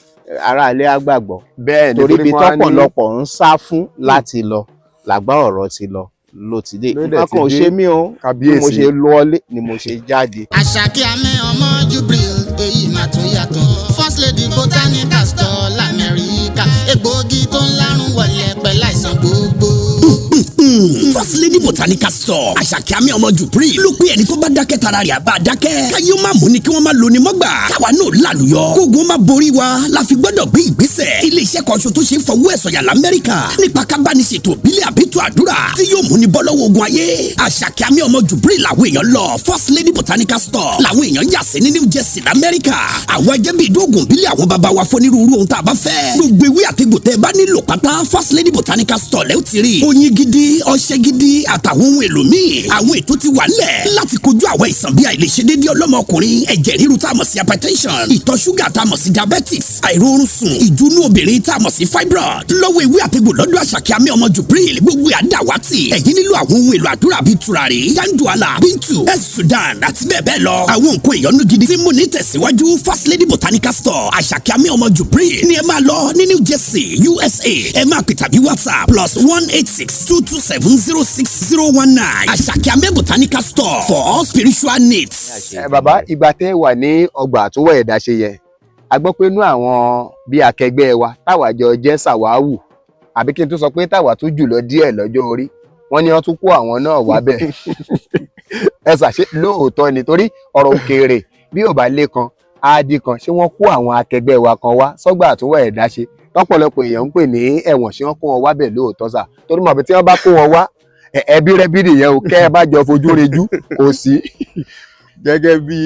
ará ilé á gbàgbọ́. Bẹ́ẹ̀ ni. Torí ibi wọ́n á ní- tọ́pọ̀lọpọ̀ ń sá fún láti lọ, làgbá ọ̀rọ̀ ti lọ ló ti dé. Ló dẹ̀ Nǹkan ti kan ò dé. ṣe mí o. Bí mo Kábíyèsí. ṣe lọlé ni mo ṣe jáde. Àṣàkí amẹ́ ọmọ Jubril, èyí mà tún yàtọ̀. First Lady Botanical Store lamẹ́ríkà, egbòogi tó ń lárùn wọlé pẹ̀lú àìsàn gbogbo. First First Lady Botanical Store, Àṣàkẹ́ Àmì ọmọ Jubril ló pé ẹni tó bá dákẹ́ tara rẹ̀ àbá dákẹ́. Káyé ó má mú ni kí wọ́n má lo ni mọ́gbà. Káwa náà lálùyọ. Kógun má borí wa la fi gbọ́dọ̀ gbé ìgbésẹ̀. Ilé iṣẹ́ kan ṣo tó ṣe é fọwọ́ ẹ̀ sọ̀yà l'Amẹ́ríkà nípa ká bá ní ṣètò ìbílẹ̀ àbítú àdúrà tí yóò mú ni bọ́ lọ́wọ́ ogun ayé. Àṣàkẹ́ Àmì ọmọ Jubril làwọn èèyàn lọ. First Lady Botanical Store làwọn èèyàn yà sí ní New Jersey l'Amẹ́ríkà. Àwọn ẹjẹ́ bíi ìdóògùn ìbílẹ̀ àwọn baba wa fún onírúurú ohun tá a bá fẹ́. Gbogbo ewé àtegbò tẹ́ ẹ bá nílò pátá, First Lady Botanical Store lẹ́ ó ti rí. Oyin gidi, ọṣẹ gidi àtàwọn ohun èlò míì. Àwọn ètò ti wà ńlẹ̀ láti kojú àwọn àìsàn bíi àìlèṣedéédé ọlọ́mọkùnrin, ẹ̀jẹ̀ ríru tá a mọ̀ sí hypertension, ìtọ̀ ṣúgà tá a mọ̀ sí diabetics, àìróorun sùn, ìjúnú obìnrin tá a mọ̀ sí fibroid. Lọ́wọ́ ewé àtegbò lọ́dọ̀ Àṣàkẹ́ Àmì ọmọ Jubril, gbogbo àdàwátì. Ẹ̀yin nílò àwọn ohun èlò àdúrà bíi tùràrí, dáńdùálà, bíntù, ẹ̀sùdàn àti bẹ́ẹ̀ bẹ́ẹ̀ lọ. Àwọn nǹkan ìyọnu gidi tí mú ní tẹ̀síwájú, First Lady Botanical Store, Àṣàkẹ́ Àmì ọmọ Jubril ní ẹ máa lọ ní New Jersey, USA. Ẹ máa pè tàbí WhatsApp +1 862 270 6019. Àṣàkẹ́ Àmì Botanical Store for all spiritual needs. Ẹ bàbá, ìgbà tẹ́ wà ní ọgbà àtúwọ̀ ẹ̀dá ṣe yẹ, a gbọ́ pé inú àwọn bí akẹgbẹ́ wa táwa jọ jẹ́ sàwáwù, àbí kí n tún sọ pé táwa tún jù lọ díẹ̀ lọ́jọ́ orí, wọ́n ní wọ́n tún kó àwọn náà wá bẹ̀. Ẹ ṣàṣe lóòótọ́ ni? Torí ọ̀rọ̀ òkèèrè bí ò bá lé kan á di kan. Ṣé wọ́n kó àwọn akẹgbẹ́ wa kan wá sọ́gbà àtúwọ̀ ẹ̀dá ṣe tọ́pọ̀lọpọ̀ èèyàn ń pè ní ẹ̀wọ̀n? Ṣé wọ́n kó wọn wá bẹ̀ lóòótọ́ sà? Torí mọ̀ pé tí wọ́n bá kó wọn wá, ẹbí rẹ́bí nìyẹn o, kẹ́ ẹ bá jọ fojú rejú kò sí. Gẹ́gẹ́ bí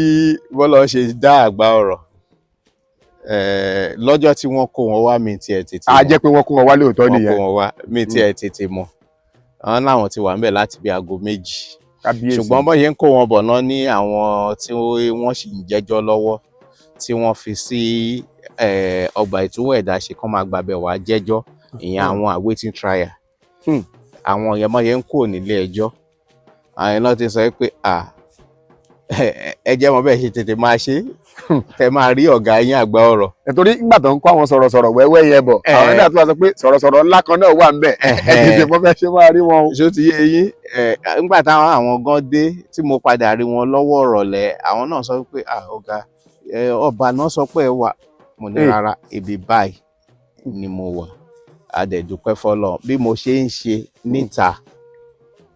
Bọ́lá ṣe dá àgbà ọ̀rọ̀, lọ́jọ́ tí wọ́n kó wọn wá, mi tiẹ̀ tètè A mọ̀. jẹ́ pé wọ́n kó wọn wá lóòótọ́ Wọ́n kó nìyẹn. wọn wá, mi tiẹ̀ tètè mọ̀. Àwọn láwọn ti wà ńbẹ̀ láti bí aago 2. Kábíyèsí. Ṣùgbọ́n bọ́n ṣe ń kó wọn bọ̀ náà ní àwọn tí wọ́n sì ń jẹ́jọ́ lọ́wọ́ tí wọ́n fi sí ọgbà ìtúwọ̀ ẹ̀dá ṣe kán máa gbàbẹ̀ wá jẹ́jọ́, ìyẹn àwọn awaiting trial. Àwọn yẹn, bọ́n ṣe ń kúrò nílé ẹjọ́, àwọn yẹn náà ti sọ pé à ẹ jẹ́ mọ́ bẹ́ẹ̀ ṣe tètè máa ṣe tẹ máa rí ọ̀gá yín àgbà ọ̀rọ̀. Nítorí nígbà tó ń kó àwọn sọ̀rọ̀sọ̀rọ̀ wẹ́wẹ́ yẹn bọ̀, àwọn náà tó wá sọ pé sọ̀rọ̀sọ̀rọ̀ ńlá kan náà wà ńbẹ̀, ẹ tètè mọ́ fẹ́ ṣe máa rí wọn o. Ṣó ti yé yín? Nígbà táwọn àwọn gan dé tí mo padà rí wọn lọ́wọ́ ìrọ̀lẹ́, àwọn náà sọ pé, "Ah, ọ̀gá ẹ, ọba náà sọ pé ẹ wà." Mo ní, "Rárá, ibi báyìí ni mo wà." A dẹ̀ dúpẹ́ fọ́lọ́run. Bí mo ṣe ń ṣe níta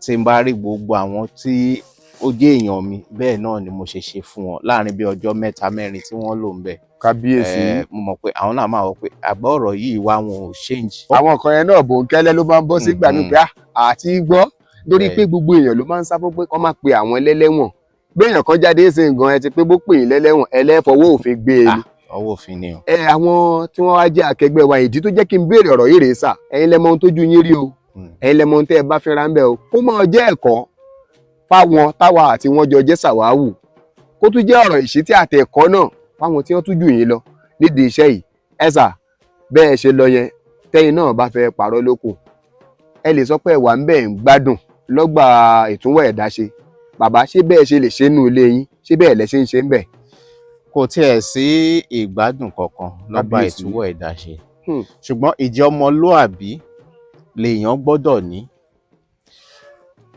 tí n bá rí gbogbo àwọn tí ó jẹ́ èèyàn mi, bẹ́ẹ̀ náà ni mo ṣe ṣe fún wọn láàrin bí ọjọ́ 3 4 tí wọ́n lò ń bẹ̀. Kábíyèsí. Mo mọ̀ pé àwọn náà máa wọ pé àgbà ọ̀rọ̀ yìí wá, wọn ò change. Àwọn kan yẹn náà, bòńkẹ́lẹ́ ló máa ń bọ́ sígbà mi pé àti gbọ́ lórí pé gbogbo èèyàn ló máa ń sá fún pé kọ́ máa pe àwọn lẹ́lẹ́wọ̀n. Béèyàn kan jáde ṣe nǹkan, ẹ ti pé bó pè yín lẹ́lẹ́wọ̀n, ẹlẹ́fọwọ́ òfin gbé e ni. Ah, ọwọ́ òfin ni o. Ẹ àwọn tí wọ́n wá jẹ́ akẹgbẹ́ wa, ìdí tó jẹ́ kí n béèrè ọ̀rọ̀ yìí rèé sà, ẹ̀yin lẹ mọ ohun tójú yín rí o, ẹ̀yin lẹ mọ ohun tẹ́ ẹ bá fínra ń bẹ̀ o. Kó máa jẹ́ ẹ̀kọ́ fáwọn táwa àti wọn jọ jẹ́ sàwáwù, kó tún jẹ́ ọ̀rọ̀ ìṣítí àti ẹ̀kọ́ náà fáwọn tí wọ́n tún jù yín lọ nídìí iṣẹ́ yìí. Ẹ sà, bẹ́ẹ̀ ṣe lọ yẹn, tẹ́yin náà bá fẹ́ parọ́ lóko, ẹ lè sọ pé ẹ wà ń bẹ̀ ń gbádùn lọ́gbà ìtúnwọ̀ ẹ̀dá ṣe. Bàbá, ṣé bẹ́ẹ̀ ṣe lè ṣe nínú ilé yín, ṣé bẹ́ẹ̀ lẹ ṣe ń ṣe ń bẹ̀? Kò tiẹ̀ sí ìgbádùn kankan lọ́gbà ìtúwọ̀ ẹ̀dá ṣe, ṣùgbọ́n ìjẹ́ ọmọlúàbí lèèyàn gbọ́dọ̀ ní.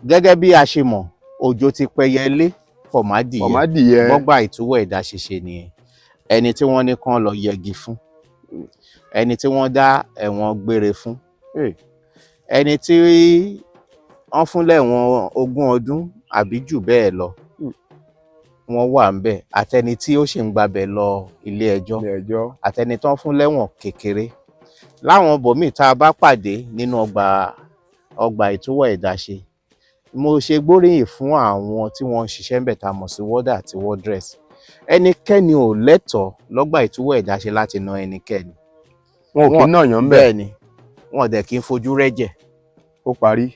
Gẹ́gẹ́ bí a ṣe mọ̀, òjò ti pẹyẹlé pọ̀mádìyẹ. Ọ̀mádìyẹ. Bọ́gbà ìtúwọ̀ ẹ̀dá ṣe ṣe nìyẹn. Ẹni tí wọ́n ní kán lọ yẹgi fún, ẹni tí wọ́n dá ẹ̀wọ̀n gbére fún, ẹni tí wọ́n fún lẹ́wọ̀n 20 ọdún àbí jù bẹ́ẹ̀ lọ, wọ́n wà ń bẹ̀, àtẹni tí ó sì ń gbabẹ̀ lọ ilé ẹjọ́, Ilé ẹjọ́. àtẹni tó ń fún lẹ́wọ̀n kékeré láwọn bòmíì tá a bá pàdé nínú ọgbà ìtúwọ̀ ẹ̀dá ṣe. Mo ṣe gbóríyìn fún àwọn tí wọ́n ń ṣiṣẹ́ ńbẹ̀ tá a mọ̀ sí warder àti wardress. Ẹnikẹ́ni ò lẹ́tọ̀ọ́ lọ́gbà ìtúwọ̀ ẹ̀dá ṣe láti na ẹnikẹ́ni. Wọn ò kí ń nàyàn ń bẹ̀? Bẹ́ẹ̀ ni, wọn ò dẹ̀ kí ń fojú rẹ́jẹ̀. Ó parí.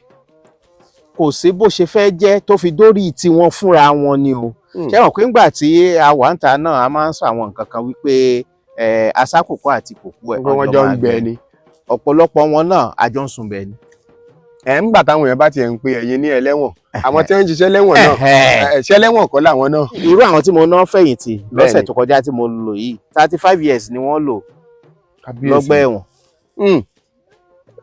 Kò sí bó ṣe fẹ́ jẹ́ tó fi dórí tiwọn fúnra wọn ni o. Ṣé wọn pé ńgbà tí a wà ń ta náà, a máa ń sọ àwọn nǹkan kan wípé asákòókò àti kòkó ẹ̀ Pé wọ́n jọ ń gbẹ ni. Ọ̀pọ̀lọpọ̀ wọn náà, a jọ ń sùn bẹ́ẹ̀ ni. Ẹ̀ ń gbà táwọn èèyàn bá tiẹ̀ ń pe ẹ̀yin ní ẹlẹ́wọ̀n, àwọn tí wọ́n ń ṣiṣẹ́ lẹ́wọ̀n náà, ṣẹ́ lẹ́wọ̀n kọ́ làwọn náà? Irú àwọn tí mo ná fẹ̀yìntì lọ́sẹ̀ tó kọjá tí mo lò yìí, 35 years ni wọ́n lò lọ́gbà ẹ̀wọ̀n.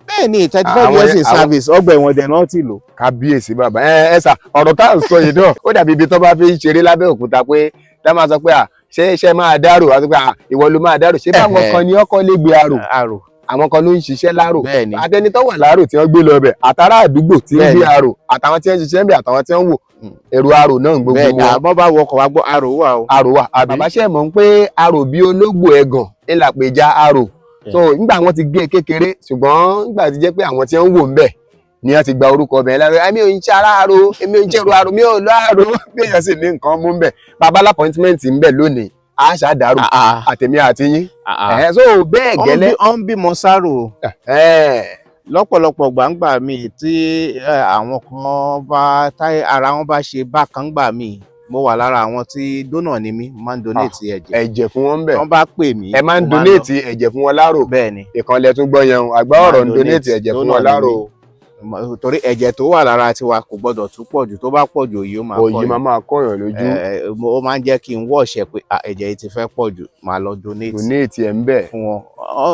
Bẹ́ẹ̀ ni, 35 years in service, ọgbà ẹ̀wọ̀n dẹ̀ náà ti lò. Kábíyèsí bàbá. Ẹ ẹ sà, ọ̀rọ̀ tá à ń sọ yìí náà, ó dàbí ibi tó bá fi ń ṣeré lábẹ́ òkúta pé tá máa sọ pé à ṣé iṣẹ́ máa dárò, àti pé à ìwọ ló máa dárò, ṣé báwọn kan ní ọkọ lè gbé arò. Àrò. Àwọn kan ló ń ṣiṣẹ́ lárò. Bẹ́ẹ̀ ni. Àtẹni tó wà lárò tí wọ́n gbé lọ bẹ̀, àtàrà àdúgbò tí ń Bẹ́ẹ̀ gbé ni. àrò, àtàwọn tí wọ́n ń ṣiṣẹ́ ń bẹ̀, àtàwọn tí wọ́n ń wò èrò àrò náà ń gbogbo Bẹ́ẹ̀ ni. wọn. Àmọ́ bá wọkọ̀ wá gbọ́ àrò wà o. Àrò wà àbí. Bàbá ṣe mọ̀ pé àrò bí ológbò ẹ̀gàn ńlá péjá àrò. So nígbà wọn ti gé e kékeré, ṣùgbọ́n nígbà tí jẹ́ pé àwọn tí wọ́n ń wò ń bẹ̀ ni wọ́n ti gba orúkọ bẹ̀rẹ̀ lára, èmi ò ń ṣe ara àrò, èmi ò ń ṣèrò àrò, mi ò lọ àrò. Bí èèyàn sì ní nǹkan mú ń bẹ̀, bàbá lápọ́ìntìmẹ́ǹtì ń bẹ̀ lónìí, a ṣàdárò àtèmi àti yín. Ẹ̀hẹ́n, so bẹ́ẹ̀ gẹ́lẹ́. Ó ń bímọ sáró Ẹ̀hẹ́n. lọ́pọ̀lọpọ̀ gbàǹgbà mi tí àwọn kan bá táyé ara wọn bá ṣe bákan gbà mí, mo wà lára àwọn tí dónà ni mí, mo máa ń donate ẹ̀jẹ̀. Ẹ̀jẹ̀ fún wọn ń bẹ̀. Wọ́n bá pè mí, Ẹ máa ń mo lọ. donate ẹ̀jẹ̀ fún wọn lárò? Bẹ́ẹ̀ ni. Ìkànlẹ̀ tún gbọ́ yẹn o, àgbá Máa ọ̀rọ̀ ń donate, donate ẹ̀jẹ̀ fún donor wọn ni lárò. mí. Torí ẹ̀jẹ̀ tó wà lára tiwa kò gbọ́dọ̀ tún pọ̀ jù. Tó bá pọ̀ jù, òyì ó máa Òyì kọ́ máa máa kọ́yàn lójú. Ó máa ń jẹ́ kí n wọ́ọ̀ṣẹ̀ pé, ah, ẹ̀jẹ̀ yìí ti fẹ́ pọ̀ jù, máa lọ donate Donate ẹ̀ ń bẹ̀. fún wọn.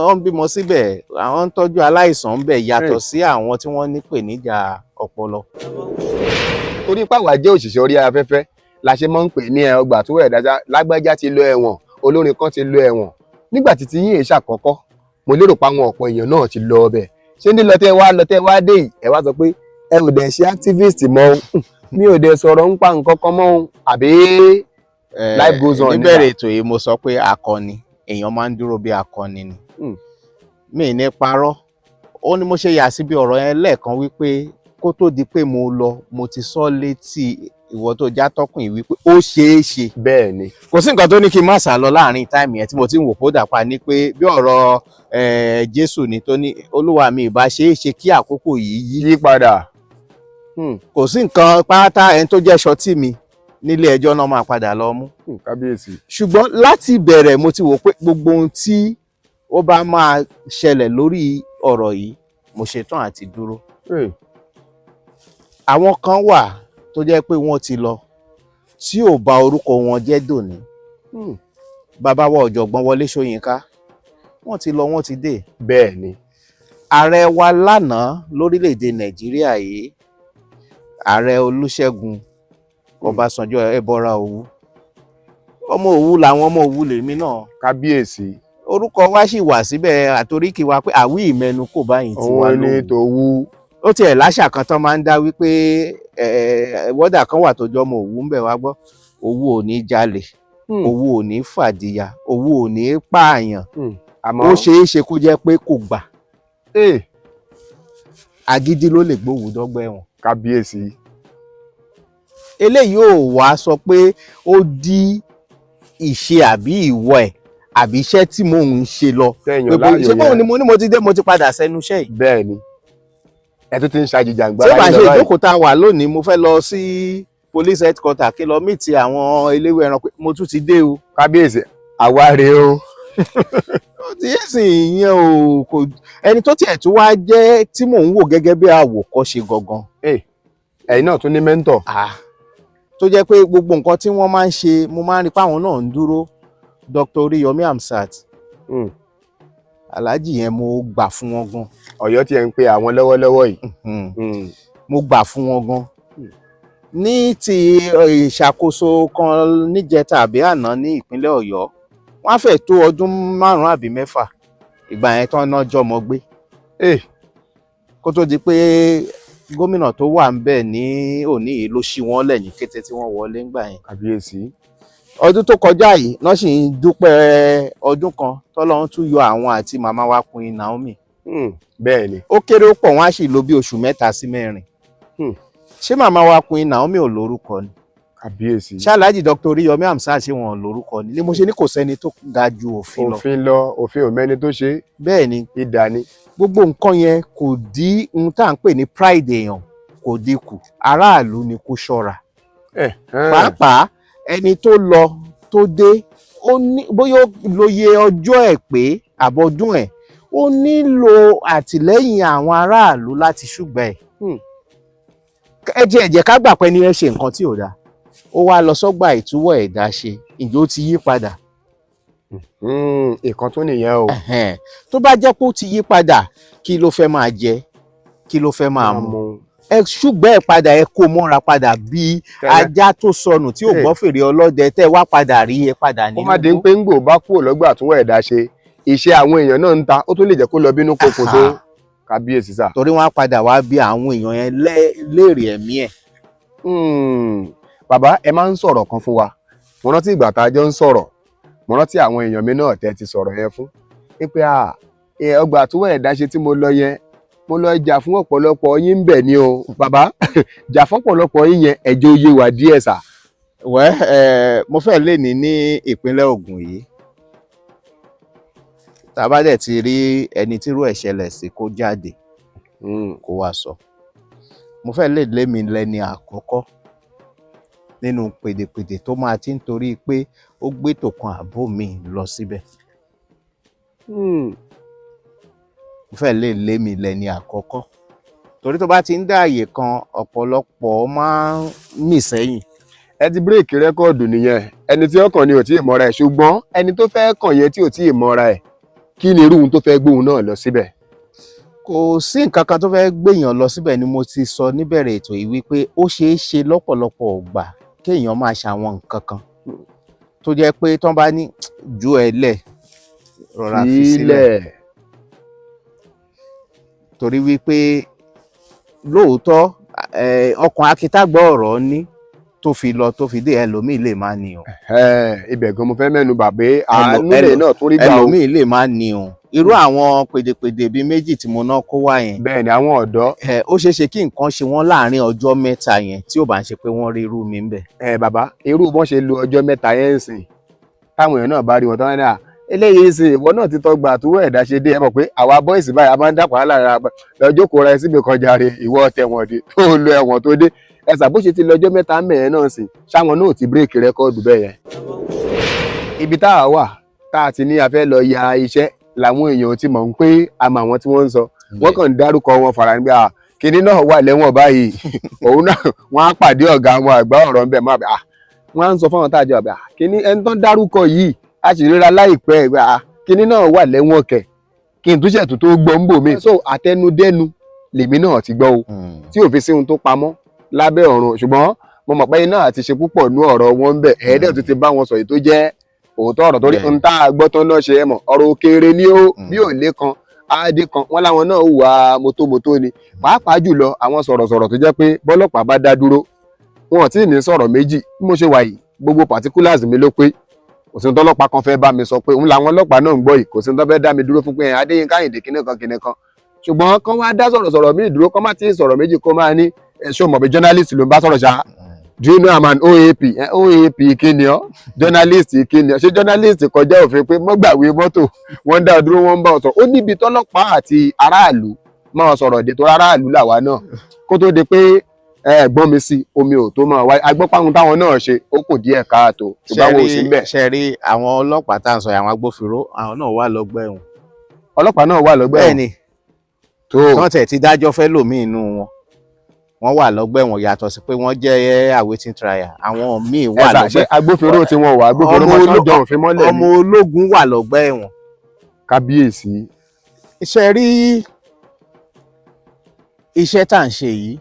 Wọ́n ń bímọ síbẹ̀, àwọn ń tọ́jú aláìsàn ń bẹ̀, yàtọ̀ sí àwọn tí wọ́n ní pèníjà ọpọlọ. Torí pàwọ́ jẹ́ òṣìṣẹ́ orí afẹ́fẹ́ la ṣe máa ń pè ní ẹ ọgbà tó wẹ̀ dájá. Lágbájá ti lọ ẹ̀wọ̀n, olórin kan ti lọ ẹ̀wọ̀n. Nígbà tí ti yín èyí ṣàkọ́kọ́, mo lérò pé àwọn ọ̀pọ̀ èèyàn náà ti lọ ọbẹ̀. Ṣé ní lọ tẹ́ wá lọ tẹ́ wá dé yìí, ẹ wá sọ pé ẹ ò dẹ̀ ṣe activist mọ́ o, mi ò dẹ̀ sọ̀rọ̀ ń pa nǹkan kan mọ́ o, àbí life goes on? Níbẹ̀rẹ̀ ètò yìí, mo sọ pé akọni èèyàn máa ń dúró bí akọni ni. Mi ní parọ́, ó ní mo ṣe yà síbi ọ̀rọ̀ yẹn lẹ́ẹ̀kan wípé kó tó di pé mo lọ, mo ti sọ létí ìwọ tó já tọkùn yìí wípé ó ṣeé ṣe. Bẹ́ẹ̀ ni. Kò sí nǹkan tó ní kí n má sá lọ láàrin time yẹn tí mo ti ń wò kó dàpa ní pé bí ọ̀rọ̀ Jésù ni tó ní, "Olúwa mi, ìbá ṣeé ṣe kí àkókò yìí yí Yí padà. Kò sí nǹkan pátá ẹni tó jẹ́ ṣọtí mi nílé ẹjọ́ náà máa padà lọ mú. Kábíyèsí. Ṣùgbọ́n láti ìbẹ̀rẹ̀, mo ti wò pé gbogbo ohun tí ó bá máa ṣẹlẹ̀ lórí ọ̀rọ̀ yìí, mo ṣetán àti dúró. Àwọn kan wà tó jẹ́ pé wọ́n ti lọ tí ò bà orúkọ wọn jẹ́ dòní. Bàbá wa ọ̀jọ̀gbọ́n Wọlé Ṣóyínká, wọ́n ti lọ, wọ́n ti dé. Bẹ́ẹ̀ ni. Ààrẹ wa lánàá lórílẹ̀‐èdè Nàìjíríà yìí, Ààrẹ Olúṣẹ́gun Ọbásanjọ́ Ẹbọra Òwu, ọmọ Òwu làwọn, ọmọ Òwu lèmi náà. Kábíyèsí. Orúkọ wa sì wà síbẹ̀, àtoríkì wa pé àwí ìmẹ́nu kò báyìí tiwa Òun ní lóhùn. tòwú. Ó tiẹ̀ láṣà kan tán máa ń dá wípé wọ́dà kan wà tó jọ ọmọ Òwu ń bẹ̀ wá gbọ́, Òwu ò ní jalè, Òwu ò ní fàdíyà, Òwu ò ní pààyàn. Àmọ́ Ó ṣeé ṣe kó jẹ́ pé kò gbà, agídí ló lè gbówù dọ́gba ẹ̀wọ̀n. Kábíyèsí. Eléyìí ò wá sọ pé ó dí ìṣe àbí ìwọ ẹ̀ àbí iṣẹ́ tí mò ń ṣe lọ. Tẹ̀yàn pé láàyò ṣé bóun ni yẹn. mo ní mo ti dé, mo ti padà sẹ́nu iṣẹ́ yìí. Bẹ́ẹ̀ ni, ẹ tún ti ń ṣàjìjàngbara Tí ó bá yín ṣe lọ báyìí. ìjókòó tá a wà lónìí, mo fẹ́ lọ sí police headquarter kí lọ meet àwọn eléwé ẹran pé mo tún ti dé o. Kábíyèsí, àwa rèé o. Ó ti yé sìn ìyẹn o. Kò ẹni tó tiẹ̀ tún wá jẹ́ tí mò ń wò gẹ́gẹ́ bí àwòkọ́ṣe gangan. Ẹ̀yin náà tún ní mentor. Ah, tó jẹ́ pé gbogbo nǹkan tí wọ́n máa ń ṣe, mo máa ń rí pé àwọn náà ń dúró, Dr. Oríyọmí Hamzat. Aláàjì yẹn, mo gbà fún wọn gan. Ọ̀yọ́ tí ẹ ń pe àwọn lọ́wọ́lọ́wọ́ yìí. Mo gbà fún wọn gan ní ti ìṣàkóso kan níjẹta àbí àná ní ìpínlẹ̀ Ọ̀yọ́. Wọ́n á fẹ́ tó ọdún 5 àbí 6 ìgbà yẹn tán náà jọmọ gbé kó tó di pé gómìnà tó wà ń bẹ̀ ní òní yìí ló ṣí wọn lẹ̀ ní kété tí wọ́n wọlé ńgbà yẹn. Kábíyèsí. Ọdún tó kọjá yìí náà sì ń dúpẹ́ ọdún kan tọ́lọ́run tún yọ àwọn àti màmá wa Queen Naomi. Bẹ́ẹ̀ ni. Ó kéré ó pọ̀, wọ́n á sì lò bí oṣù 3 sí 4. Ṣé màmá wa Queen Naomi ò lórúkọ ni? Kábíyèsí. Ṣé Alhaji Dr. Oríyọmí Hamzat, ṣé wọn ò lórúkọ ni? Ni mo ṣe ní kò sẹ́ni tó ga ju òfin lọ. Òfin lọ, òfin ò mẹ́ni tó ṣe. Bẹ́ẹ̀ ni. Ìdá ni. Gbogbo nǹkan yẹn kò dí ohun tá à ń pè ní pride èèyàn, kò dínkù. Aráàlú ni kó ṣọ́ra, pàápàá ẹni tó lọ tó dé, ó ní bóyá ó lóye ọjọ́ ẹ̀ pé àbọ̀dún ẹ̀, ó nílò àtìlẹ́yìn àwọn aráàlú láti ṣùgbọ́n ẹ̀. Ẹ jẹ́ ẹ̀jẹ̀ ká gbà pé ẹni yẹn ṣe nǹkan tí ò dáa, ó wá lọ sọ́gbà ìtúwọ̀ ẹ̀dá ṣe, ǹjẹ́ ó ti yí padà? Ìkan tún nìyẹn o. Ẹ̀hẹ́n. Tó bá jẹ́ pé ó ti yí padà, kí ló fẹ́ máa jẹ, kí ló fẹ́ máa mu? Ẹ ṣùgbọ́n ẹ padà, ẹ kó mọ́ra padà bí Tẹ́lẹ̀. ajá tó sọnù tí ò gbọ́ fèrè ọlọ́dẹ, tẹ́ wá padà rí ẹ padà Kó nínú má dín igbó. pé ń gbò bá kúrò lọ́gbà àtúnwọ̀ ẹ̀dá ṣe. Iṣẹ́ àwọn èèyàn náà ń ta, ó tún lè jẹ́ kó lọ bínú kókò tó. Kábíyèsí sà. Torí wọ́n á padà wá bí àwọn èèyàn yẹn léèrè ẹ̀mí ẹ̀. Bàbá, ẹ máa ń sọ̀rọ̀ kan fún wa. Mo rántí ìgbà tá a jọ ń sọ̀rọ̀, mo rántí àwọn èèyàn mi náà tẹ́ ti sọ̀rọ̀ yẹn fún pé à ọgbà àtúwọ̀ ẹ̀dá ṣe tí mo lọ yẹn, mo lọ jà fún ọ̀pọ̀lọpọ̀ yín ń bẹ̀ ni o. Bàbá, jà fún ọ̀pọ̀lọpọ̀ yín yẹn, ẹ̀jẹ̀ oyè wà díẹ̀ sà. Wẹ́ ẹ, mo fẹ́ lè ní ìpínlẹ̀ Ògùn yìí, tá a bá dẹ̀ ti rí ẹni tírú ẹ̀ ṣẹlẹ̀ sí, kó jáde, kó wá sọ. Mo fẹ́ lè lé mi lẹ́ni àkọ́kọ́ nínú pèdèpèdè tó máa ti ń torí pé ó gbétò kan àbó mi lọ síbẹ̀. Mo fẹ́ lè lé mi lẹ́ni àkọ́kọ́, torí tó bá ti ń dá àyè kan, ọ̀pọ̀lọpọ̀ máa ń mì sẹ́yìn. Ẹ ti break record nìyẹn. Ẹni tí ó kàn ni ò tí ì mọ́ra ẹ̀, ṣùgbọ́n ẹni tó fẹ́ kàn yẹn tí ò tí ì mọ́ra ẹ̀, kí ni irú ohun tó fẹ́ gbóhùn náà lọ síbẹ̀? Kò sí nǹkan kan tó fẹ́ gbèyàn lọ síbẹ̀. Ni mo ti sọ níbẹ̀rẹ̀ ètò yìí wípé ó ṣeé ṣe lọ́pọ̀lọpọ̀ ọgbà kéèyàn máa ṣàwọn nǹkan kan tó jẹ́ pé tán bá ní ju ẹ lẹ̀, rọra fi sílẹ̀, torí wípé lóòótọ́ ọkàn akítágbọ́ ọ̀rọ̀ ní tó fi lọ tó fi dé, ẹlòmíì lè má ní o. Ibẹ̀ gan mo fẹ́ mẹ́nu bà pé àánú lè náà tún rí gbà o. Ẹlòmíì lè má ní o. Irú àwọn pèdèpèdè bíi méjì tí mo ná kó wá yẹn. Bẹ́ẹ̀ ni, àwọn ọ̀dọ́. Ó ṣeé ṣe kí nǹkan ṣe wọ́n láàrin ọjọ́ 3 yẹn tí ò bá ń ṣe pé wọ́n rí irú mi ń bẹ̀. Ẹ bàbá, irú bọ́n ṣe lo ọjọ́ 3 yẹn ń sìn, táwọn èèyàn náà bá rí wọn tán náà, eléyìí sìn, ìwọ náà ti tọgbà àtúwọ̀ ẹ̀dá ṣe dé. Ẹ mọ̀ pé àwa boys báyìí, a máa ń dàpọ̀ lára lọ́jọ́ kó ra ẹ síbi kan jàre, ìwọ tẹ̀wọ̀n dé tó lo ẹ̀wọ̀n tó dé. Ẹ sà, bó ṣe ti lọ́jọ́ 3 mẹ́ẹ̀ náà sìn, ṣáwọn náà ti break record bẹ́ẹ̀ yẹn. Ibi tá a wà tá a ti ní a fẹ́ lọ ya iṣẹ́ làwọn èèyàn ti mọ̀ ń pé àmọ́ àwọn tí wọ́n ń sọ, wọ́n kàn ń dárúkọ wọn fara nígbà kinní náà wà lẹ́wọ̀n báyìí, òun náà wọ́n á pàdé ọ̀gá wọn àgbà ọ̀rọ̀ ńbẹ̀ máa bẹ̀ wọ́n á ń sọ fáwọn tá a jọ àgbà kinní ẹni tó ń dárúkọ yìí, a sì ríra láìpẹ́ ìgbà kinní náà wà lẹ́wọ̀n kẹ̀ kí n túnṣe tó gbọ́ ń bò mí. So àtẹnudẹ́nu lèmi náà ti gbọ́ o, tí ò fi sí ohun tó pamọ́ lábẹ́ ọ̀run. Ṣùgbọ́n mo mọ̀ pé iná àti ṣe púpọ̀ nú ọ̀rọ̀ wọn ń bẹ̀, ẹ̀ẹ́dẹ̀ tó ti bá wọn sọ èyí tó jẹ́ òótọ́ ọ̀rọ̀, torí n tá a gbọ́ tán náà ṣe é mọ̀, ọ̀rọ̀ òkèèrè ni ó bí ò lé kan áádé kan, wọ́n láwọn náà hùwà mọ́tómọ́tó ni, pàápàá jùlọ àwọn sọ̀rọ̀sọ̀rọ̀ tó jẹ́ pé bọ́lọ́pàá bá dá dúró, wọn ò tí ì ní sọ̀rọ̀ méjì. Bí mo ṣe wà yìí, gbogbo particulars mi ló pé. Kò sí tọ́lọ́pàá kan fẹ́ bá mi sọ pé òun làwọn ọlọ́pàá náà ń gbọ́ yìí, kò sí tó fẹ́ dá mi dúró fún pé Adéyínká Àyìndé kinní kan kinní kan. Ṣùgbọ́n kán wá dá sọ̀rọ̀sọ̀rọ̀ míì dúró, kán má tí ì sọ̀rọ̀ méjì, kó máa ní ṣé o mọ̀ pé journalist ló ń bá sọ̀rọ̀ ṣá? Do you know I'm an OAP? OAP kí ni ọ́? Journalist kí ni ọ́? Ṣé journalist kọjá òfin pé mọ́gbàwé mọ́tò, wọ́n ń dá dúró, wọ́n ń bá ọ sọ̀rọ̀? Ó níbi tọ́lọ́pàá àti aráàlú máa sọ̀rọ̀ dé, tó aráàlú làwa náà, kó tó di pé ẹ gbọ́n mi sí omi ò tó máa wáyé. Agbọ́páhun táwọn náà ṣe, ó kù díẹ̀ káàtó, ṣùgbọ́n àwọn ò sí ńbẹ̀. Ṣe rí àwọn ọlọ́pàá tá à ń sọ yìí, àwọn agbófinró, àwọn náà wà lọ́gbà ẹ̀wọ̀n. Ọlọ́pàá náà wà lọ́gbà ẹ̀wọ̀n? Bẹ́ẹ̀ni. Tó. Wọ́n tẹ̀ ti dájọ́ fẹ́ lòmíì inú wọn, wọ́n wà lọ́gbà ẹ̀wọ̀n, yàtọ̀ sí pé wọ́n jẹ́ awaiting trial, àwọn míì wà ẹ̀sà ṣe lọ́gbà. Agbófinró tí wọ́n wà, agbófinró Ọmọ mọ́ tó jọ òfin mọ́lẹ̀ ọmọ ni. Ológun wà lọ́gbà ẹ̀wọ̀n. Kábíyèsí. Ṣe rí iṣẹ́ tá à ń ṣe yìí,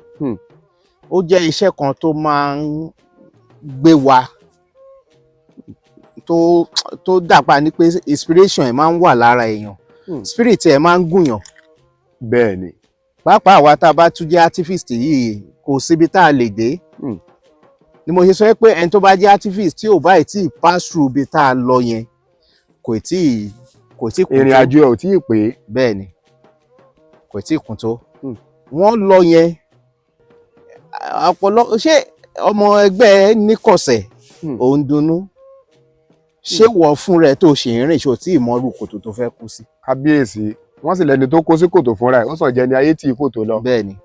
ó jẹ́ iṣẹ́ kan tó máa ń gbé wa tó dàpá ní pé inspiration ẹ̀ máa ń wà lára èèyàn, spirit ẹ̀ máa ń gùnyàn. Bẹ́ẹ̀ ni. Pàápàá àwa tá a bá tún jẹ́ activist yìí, kò síbi tá a lè dé. Ni mo ṣe sọ pé ẹni tó bá jẹ́ activist tí ò bá ì tí ì pass through ibi tá a lọ yẹn, kò tí ì kún ìrìn tó. Àjò ẹ̀ ò tí ì pé. Bẹ́ẹ̀ ni, kò tí ì kún tó. Wọ́n lọ yẹn ọpọlọ. Ṣé ọmọ ẹgbẹ́ níkọ̀sẹ̀ òun dunnú? Ṣé wọ́n fún rẹ tó ṣì ń rìn, ṣò tí ì mọ́rú kòtò tó fẹ́ kú sí? Kábíyèsí. Wọ́n sì lẹ́ni tó kó sí kòtò fúnra ẹ̀, ó sàn jẹ́ ni ayé tí kòtò lọ. Bẹ́ẹ̀ ni,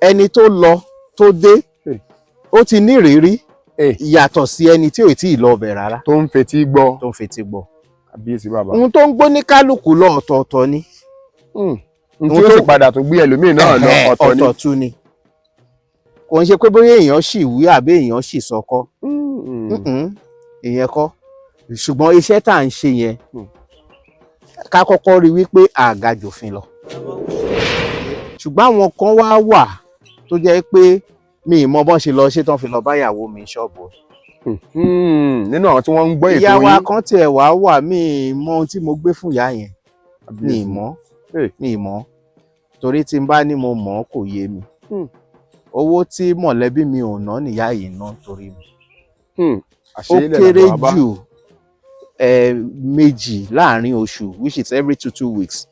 ẹni tó lọ tó dé, ó ti ní ìrírí yàtọ̀ sí ẹni tí ò tí ì lọ ọbẹ̀ rárá. Tó ń fetí gbọ́. Tó ń fetí gbọ́. Kábíyèsí bàbá. Ohun tó ń gbó ní kálukú lọ ọ̀tọ̀ọ̀tọ̀ ni. N tí ó sì padà tún gbé ẹlòmíì náà lọ, ọ̀tọ̀ ni. Ọ̀tọ̀ tún ni. Kò ń ṣe pé bóyá èèyàn ṣì wí àbí èèyàn ṣì sọ kọ́. Ìyẹn kọ́, ṣùgbọ́n iṣẹ́ tá à ń ṣe yẹn, ká kọ́kọ́ rí wípé àga jòfin lọ. Ṣùgbọ́n àwọn kan wá wà tó jẹ́ pé mi ì mọ bọ́n ṣe lọ ṣé tán fi lọ báyàwó mi ṣọ́ọ̀bù. Nínú àwọn tí wọ́n ń gbọ́ ètò Ìyá wa yín. kan tiẹ̀ wá wà, mí mọ ohun tí mo gbé fún ìyá yẹn, mi ì mọ̀. Hey. Mi ì mọ̀, torí tí n bá ní mo mọ̀, kò yé mi. Owó tí mọ̀lẹ́bí mi ò ná nìyá yìí ná torí mi. Ó Àṣeyílẹ̀ kéré làbọ̀ wá bá. jù méjì láàrin oṣù, which is every 2 2 weeks,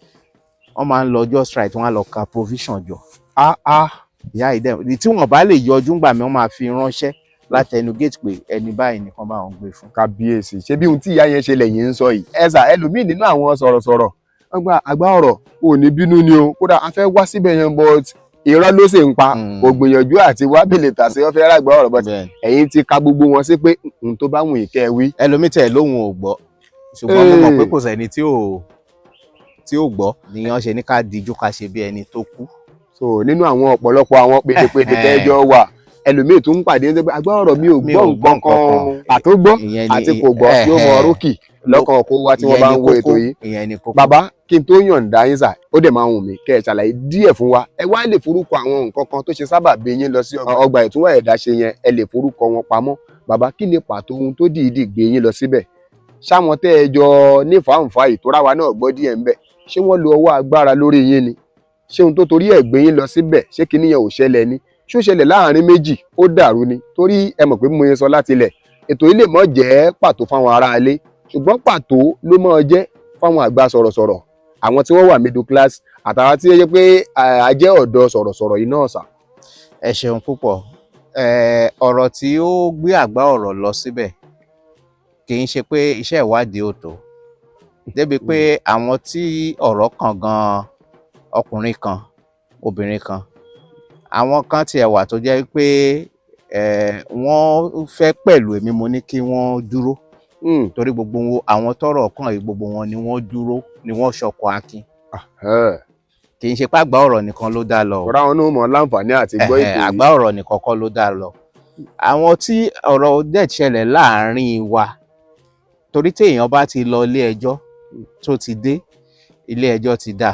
wọ́n máa ń lọ just right, wọ́n á lọ ka provision jọ. Ah ah. Ìyá yìí dẹ̀ tí wọ́n bá lè yọjú ńgbà mi, wọ́n máa fi ránṣẹ́ látẹnu gate pé ẹni báyìí nìkan bá wọn gbé fún. Kábíyèsí, ṣé bí ohun tí ìyá yẹn ṣe lẹ́yìn ń sọ yìí? Ẹ sà, ẹlòmíì nínú àwọn sọ̀rọ̀sọ̀rọ̀ wọ́n gba àgbá ọ̀rọ̀ ò ní bínú ni o, kódà a fẹ́ wá síbẹ̀ yẹn, but irọ́ ló sì ń pa. Kò gbìyànjú àti wá bèlè tà sí wọ́n fẹ́ ràgbá ọ̀rọ̀, but Bẹ́ẹ̀ni. ẹ̀yin ti ka gbogbo wọn sí pé ohun tó bá wùn yín kẹ́ ẹ wí. Ẹlòmíì tẹ̀ lóhun ò gbọ́, ṣùgbọ́n mo mọ̀ pé kò sẹ́ni tí ò gbọ́ nìyẹn ṣe ní ká dijú ká ṣe bí ẹni tó kú. So nínú àwọn ọ̀pọ̀lọpọ̀ àwọn pédépédé tẹ́jọ́ wà, ẹlòmíì tún ń pàdé ń sọ pé àgbá ọ̀rọ̀ mi ò Mi gbọ́ ò gbọ́ nǹkan kan. nǹkan kan. Àtógbọ́ Ìyẹn ni àti kò gbọ́ yóò mọ rókì lọ́kàn kó wá tí wọ́n bá ń wo ètò yìí. Ìyẹn ni kókó. Bàbá, kí n tó yọ̀ǹda yín sà, ó dẹ̀ máa wù mí kẹ́ ẹ ṣàlàyé díẹ̀ fún wa. Ẹ wá lè forúkọ àwọn nǹkan kan tó ṣe sábà bí yín lọ sí ọgbà ìtúwà ẹ̀dá ṣe yẹn, ẹ lè forúkọ wọn pamọ́. Bàbá, kí ni pàtó ohun tó dìídì gbé yín lọ síbẹ̀? Ṣáwọn tẹ́ ẹ jọ ní fàǹfà ìtura wa náà gbọ́ díẹ̀ ńbẹ̀, ṣé wọ́n lo ọwọ́ agbára lórí yín ni? Ṣé ohun tó torí ẹ̀ gbé yín lọ síbẹ̀, ṣé kinní yẹn ò ṣẹlẹ̀ ni? Ṣó ṣẹlẹ̀ láàrin méjì ó dàrú ni? Torí ẹ mọ̀ pé mo yẹn sọ láti ilẹ̀, ètò yìí lè mọ́ jẹ́ pàtó fáwọn aráalé, ṣùgbọ́n pàtó ló mọ́ jẹ́ fáwọn àgbà sọ̀rọ̀sọ̀rọ̀, àwọn tí wọ́n wà middle class àtàwọn tí ó yẹ pé a jẹ́ ọ̀dọ́ sọ̀rọ̀sọ̀rọ̀ yìí náà sà. Ẹ ṣeun púpọ̀. Ọ̀rọ̀ tí ó gbé àgbá ọ̀rọ̀ lọ síbẹ̀, kì í ṣe pé iṣẹ́ ìwádìí ò tó débi pé àwọn tí ọ̀rọ̀ kàn gan-an, ọkùnrin kan, obìnrin kan, àwọn kan tiẹ̀ wà tó jẹ́ pé wọ́n fẹ́ pẹ̀lú èmi, mo ní kí wọ́n dúró torí gbogbo àwọn tọ́rọ̀ kàn yìí, gbogbo wọn ni wọ́n dúró, ni wọ́n ṣọkọ akin. Kì í ṣe pé àgbá ọ̀rọ̀ nìkan ló dá lọ o. Ọ̀rọ̀ àwọn náà mọ̀ láǹfààní àti gbọ́ ètò yìí. Àgbá ọ̀rọ̀ nìkan kọ́ ló dá lọ. Àwọn tí ọ̀rọ̀ dẹ̀ ṣẹlẹ̀ láàárín wa, torí téèyàn bá ti lọ ilé ẹjọ́ tó ti dé, ilé ẹjọ́ ti dá.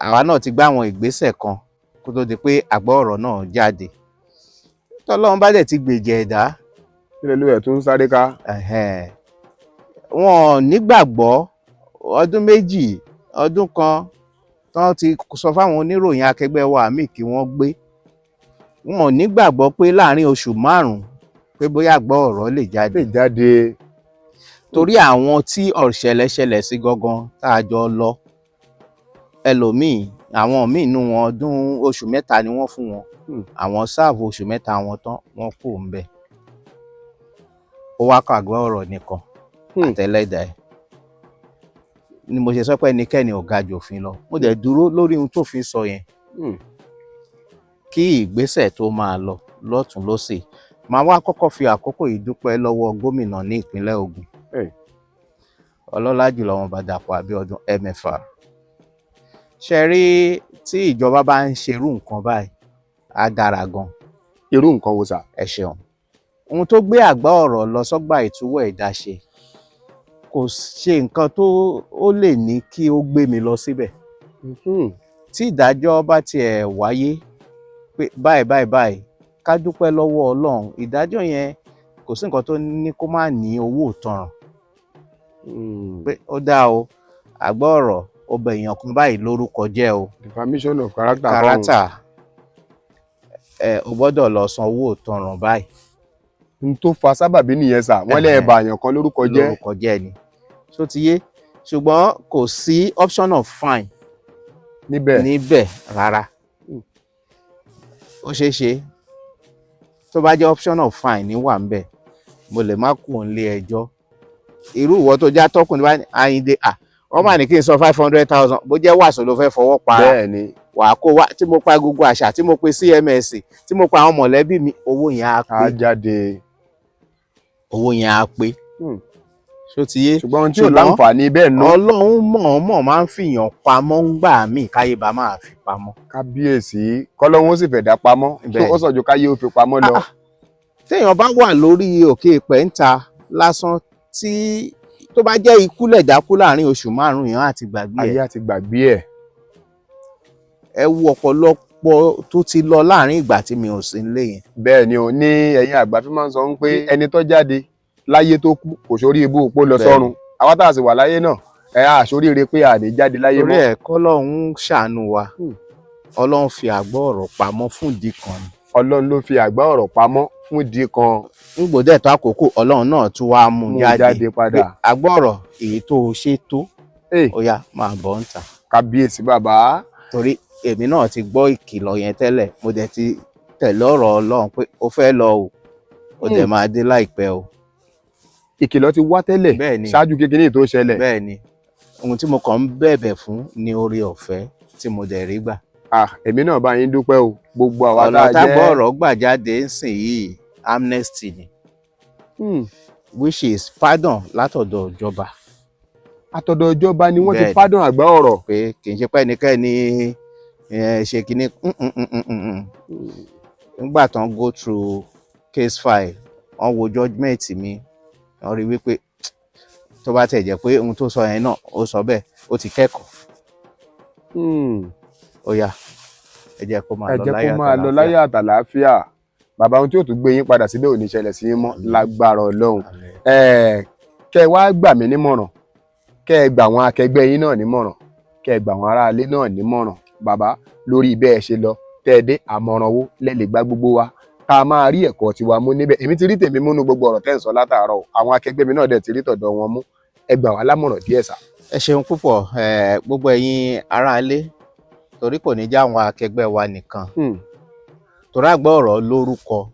Àwa náà ti gbé àwọn ìgbésẹ̀ kan kó tó di pé àgbá ọ̀rọ̀ náà jáde. Tọ́lọ́run bá dẹ̀ ti gbèjẹ̀ ẹ̀dá, Kílẹ̀ ló ẹ̀ tún ń sáré ká? Wọn ò nígbàgbọ́. Ọdún 2, ọdún 1 tán ti sọ fáwọn oníròyìn akẹgbẹ́ wa míì kí wọ́n gbé, wọn ò nígbàgbọ́ pé láàrin oṣù 5 pé bóyá àgbá ọ̀rọ̀ lè jáde. Lè jáde. Torí àwọn tí ọ̀ṣẹ̀lẹ̀ ṣẹlẹ̀ sí gangan tá a jọ lọ, ẹlòmíì, àwọn míì nínú wọn, ọdún oṣù 3 ni wọ́n fún wọn. Àwọn serve oṣù 3 wọn tán, wọ́n kò ń bẹ̀, ó wá kọ àgbá ọ̀rọ̀ nìkan àtẹlẹ́dàá ẹ̀. Ni mo ṣe sọ pé ẹnikẹ́ni ò ga jù òfin lọ. Mo dẹ̀ dúró lórí ohun tófin sọ yẹn. Kí ìgbésẹ̀ tó máa lọ lọ́tùn lósì, màá wá kọ́kọ́ fi àkókò yìí dúpẹ́ lọ́wọ́ gómìnà ní ìpínlẹ̀ Ògùn, ọlọ́lá jùlọ wọn bá Dàpọ̀ Abíọ́dún MFR. Ṣe rí, tí ìjọba bá ń ṣerú nǹkan báyìí, á dára gan. Irú nǹkan wo sà? Ẹ ṣeun. Ohun tó gbé àgbá ọ̀rọ̀ lọ sọ́gbà ìtúwọ̀ ẹ̀dá ṣe, kò ṣe nǹkan tó ó lè ní kí ó gbé mi lọ síbẹ̀. Tí ìdájọ́ bá tiẹ̀ wáyé pé báyìí báyìí báyìí, ká dúpẹ́ lọ́wọ́ Ọlọ́run. Ìdájọ́ yẹn, kò sí nǹkan tó ní kó má ní owó ìtanràn pé ó dáa o, àgbá ọ̀rọ̀ ó bẹ èèyàn kan báyìí lórúkọ jẹ́ o. Defamation of character. Character ẹ, o gbọ́dọ̀ lọ san owó ìtanràn báyìí. N tó fa sábàbí nìyẹn sà, wọ́n lẹ́ẹ̀ bá àyàn kan lórúkọ jẹ́. Lórúkọ jẹ́ ni, ṣó ti yé? Ṣùgbọ́n kò sí option of fine níbẹ̀. Níbẹ̀ rárá. Ó ṣeé ṣe, tó bá jẹ́ option of fine ní wà ńbẹ̀, mo lè má kú nílé ẹjọ́. Irú ìwọ tó já tọkùnrin bá ní Àyìndé à, wọ́n mà ní kí n san 500,000, bó jẹ́ wàsó ló fẹ́ fọwọ́ pa, Bẹ́ẹ̀ ni. wàá kó wá. Tí mo pa gbogbo àṣà, tí mo pe CMS, tí mo pa àwọn mọ̀lẹ́bí mi, owó yẹn á Á pé. jáde. Owó yẹn á pé. Ṣó ti yé? Ṣùgbọ́n ohun tí ò Ṣùgbọ́n láǹfààní bẹ́ẹ̀ ná. Ọlọ́run mọ̀ọ́mọ̀ máa ń fìyàn pamọ́ ń gbà míì, káyé bá máa fi pamọ́. Kábíyèsí, kọ́lọ́hún ó sì fẹ̀dá pamọ́. Bẹ́ẹ̀. Ó sàn ju káyé ó fi pamọ́ lọ. Ah, ah. Téèyàn bá wà lórí òkè pẹ́ńta lásán, tí tó bá jẹ́ ikú lẹ̀dá kú láàrin oṣù 5, yẹn àti gbàgbé Ayé ẹ̀. àti gbàgbé ẹ̀. Ẹ wo ọ̀pọ̀lọpọ̀. pọ̀ tó ti lọ láàrin ìgbà tí mi ò sí nílé yẹn. Bẹ́ẹ̀ ni o, ní ẹ̀yin àgbà fi máa ń sọ ń pé ẹni tó jáde láyé tó kú kò sórí ibú òpó lọ sọ́run. Àwa tá a sì wà láyé náà, ẹ á sóríire pé a ní jáde láyé Torí mọ́. ẹ̀ kọ́lọ́run ṣàánú wa. Ọlọ́run fi àgbọ́ ọ̀rọ̀ pamọ́ fún ìdí kan ni. Ọlọ́run ló fi àgbá ọ̀rọ̀ pamọ́ fún ìdí kan. Ngbòdẹ̀ tó àkókò, Ọlọ́run náà tún wá mú Mú jáde jáde padà. pé àgbọ́ ọ̀rọ̀ èyí tó o ṣe tó, ó yá, máa bọ̀ ń tà. Kábíyèsí bàbá. Torí èmi náà ti gbọ́ ìkìlọ̀ yẹn tẹ́lẹ̀, mo dẹ̀ ti tẹ̀lé ọ̀rọ̀ Ọlọ́run pé ó fẹ́ lọ o, ó dẹ̀ máa dé láìpẹ́ o. Ìkìlọ̀ ti wá tẹ́lẹ̀ Bẹ́ẹ̀ ni. ṣáájú kékeré tó ṣẹlẹ̀. Bẹ́ẹ̀ ni. Ohun tí mo kàn ń bẹ̀bẹ̀ fún ni oore ọ̀fẹ́ tí mo dẹ̀ rí gbà. Ah, èmi náà bá yín dúpẹ́ o, gbogbo àwa Ọ̀nà tá a tágbọ́ jẹ́. ọ̀rọ̀ gbà jáde ń sìn yìí, amnesty ni, which is pardon látọ̀dọ̀ ìjọba. Àtọ̀dọ̀ ìjọba ni wọ́n ti Bẹ́ẹ̀ ni. pardon àgbá ọ̀rọ̀. Pé kì í ṣe pé ẹnikẹ́ni ṣe kínní nígbà tán go through case file, wọ́n wo judgement mi, wọ́n rí wípé tó bá tẹ̀ jẹ́ pé ohun tó sọ yẹn náà, ó sọ bẹ́ẹ̀, ó ti kẹ́kọ̀ọ́, ó yá, ẹ jẹ́ kó máa Ẹ lọ jẹ́ kó láyọ̀ máa lọ àtàlàáfíà. láyọ̀ àtàlàáfíà. Bàbá, ohun tí yóò tún gbé yín padà síbẹ̀ ò ní ṣẹlẹ̀ sí yín mọ́ lágbára Ọlọ́run. Àmín. Kẹ́ ẹ wá gbà mí nímọ̀ràn, kẹ́ ẹ gbà àwọn akẹgbẹ́ yín náà nímọ̀ràn, kẹ́ ẹ gbà àwọn aráalé náà nímọ̀ràn, bàbá, lórí bẹ́ẹ̀ ṣe lọ tẹ́ ẹ dé. Àmọ̀ràn wo lẹ lè gba gbogbo wa ká máa rí ẹ̀kọ́ tiwa mú níbẹ̀? Èmi ti rí tèmi múnú gbogbo ọ̀rọ̀ tẹ́ ń sọ látàárọ̀ o. Àwọn akẹgbẹ́ mi náà dẹ̀ ti rí tọ̀dọ̀ wọn mú. Ẹ gbà wá lámọ̀ràn díẹ̀ sà. Ẹ ṣeun púpọ̀. Gbogbo ẹ̀yin aráalé, torí kò ní já àwọn akẹgbẹ́ wa nìkan, torí àgbọ̀ ọ̀rọ̀ lórúkọ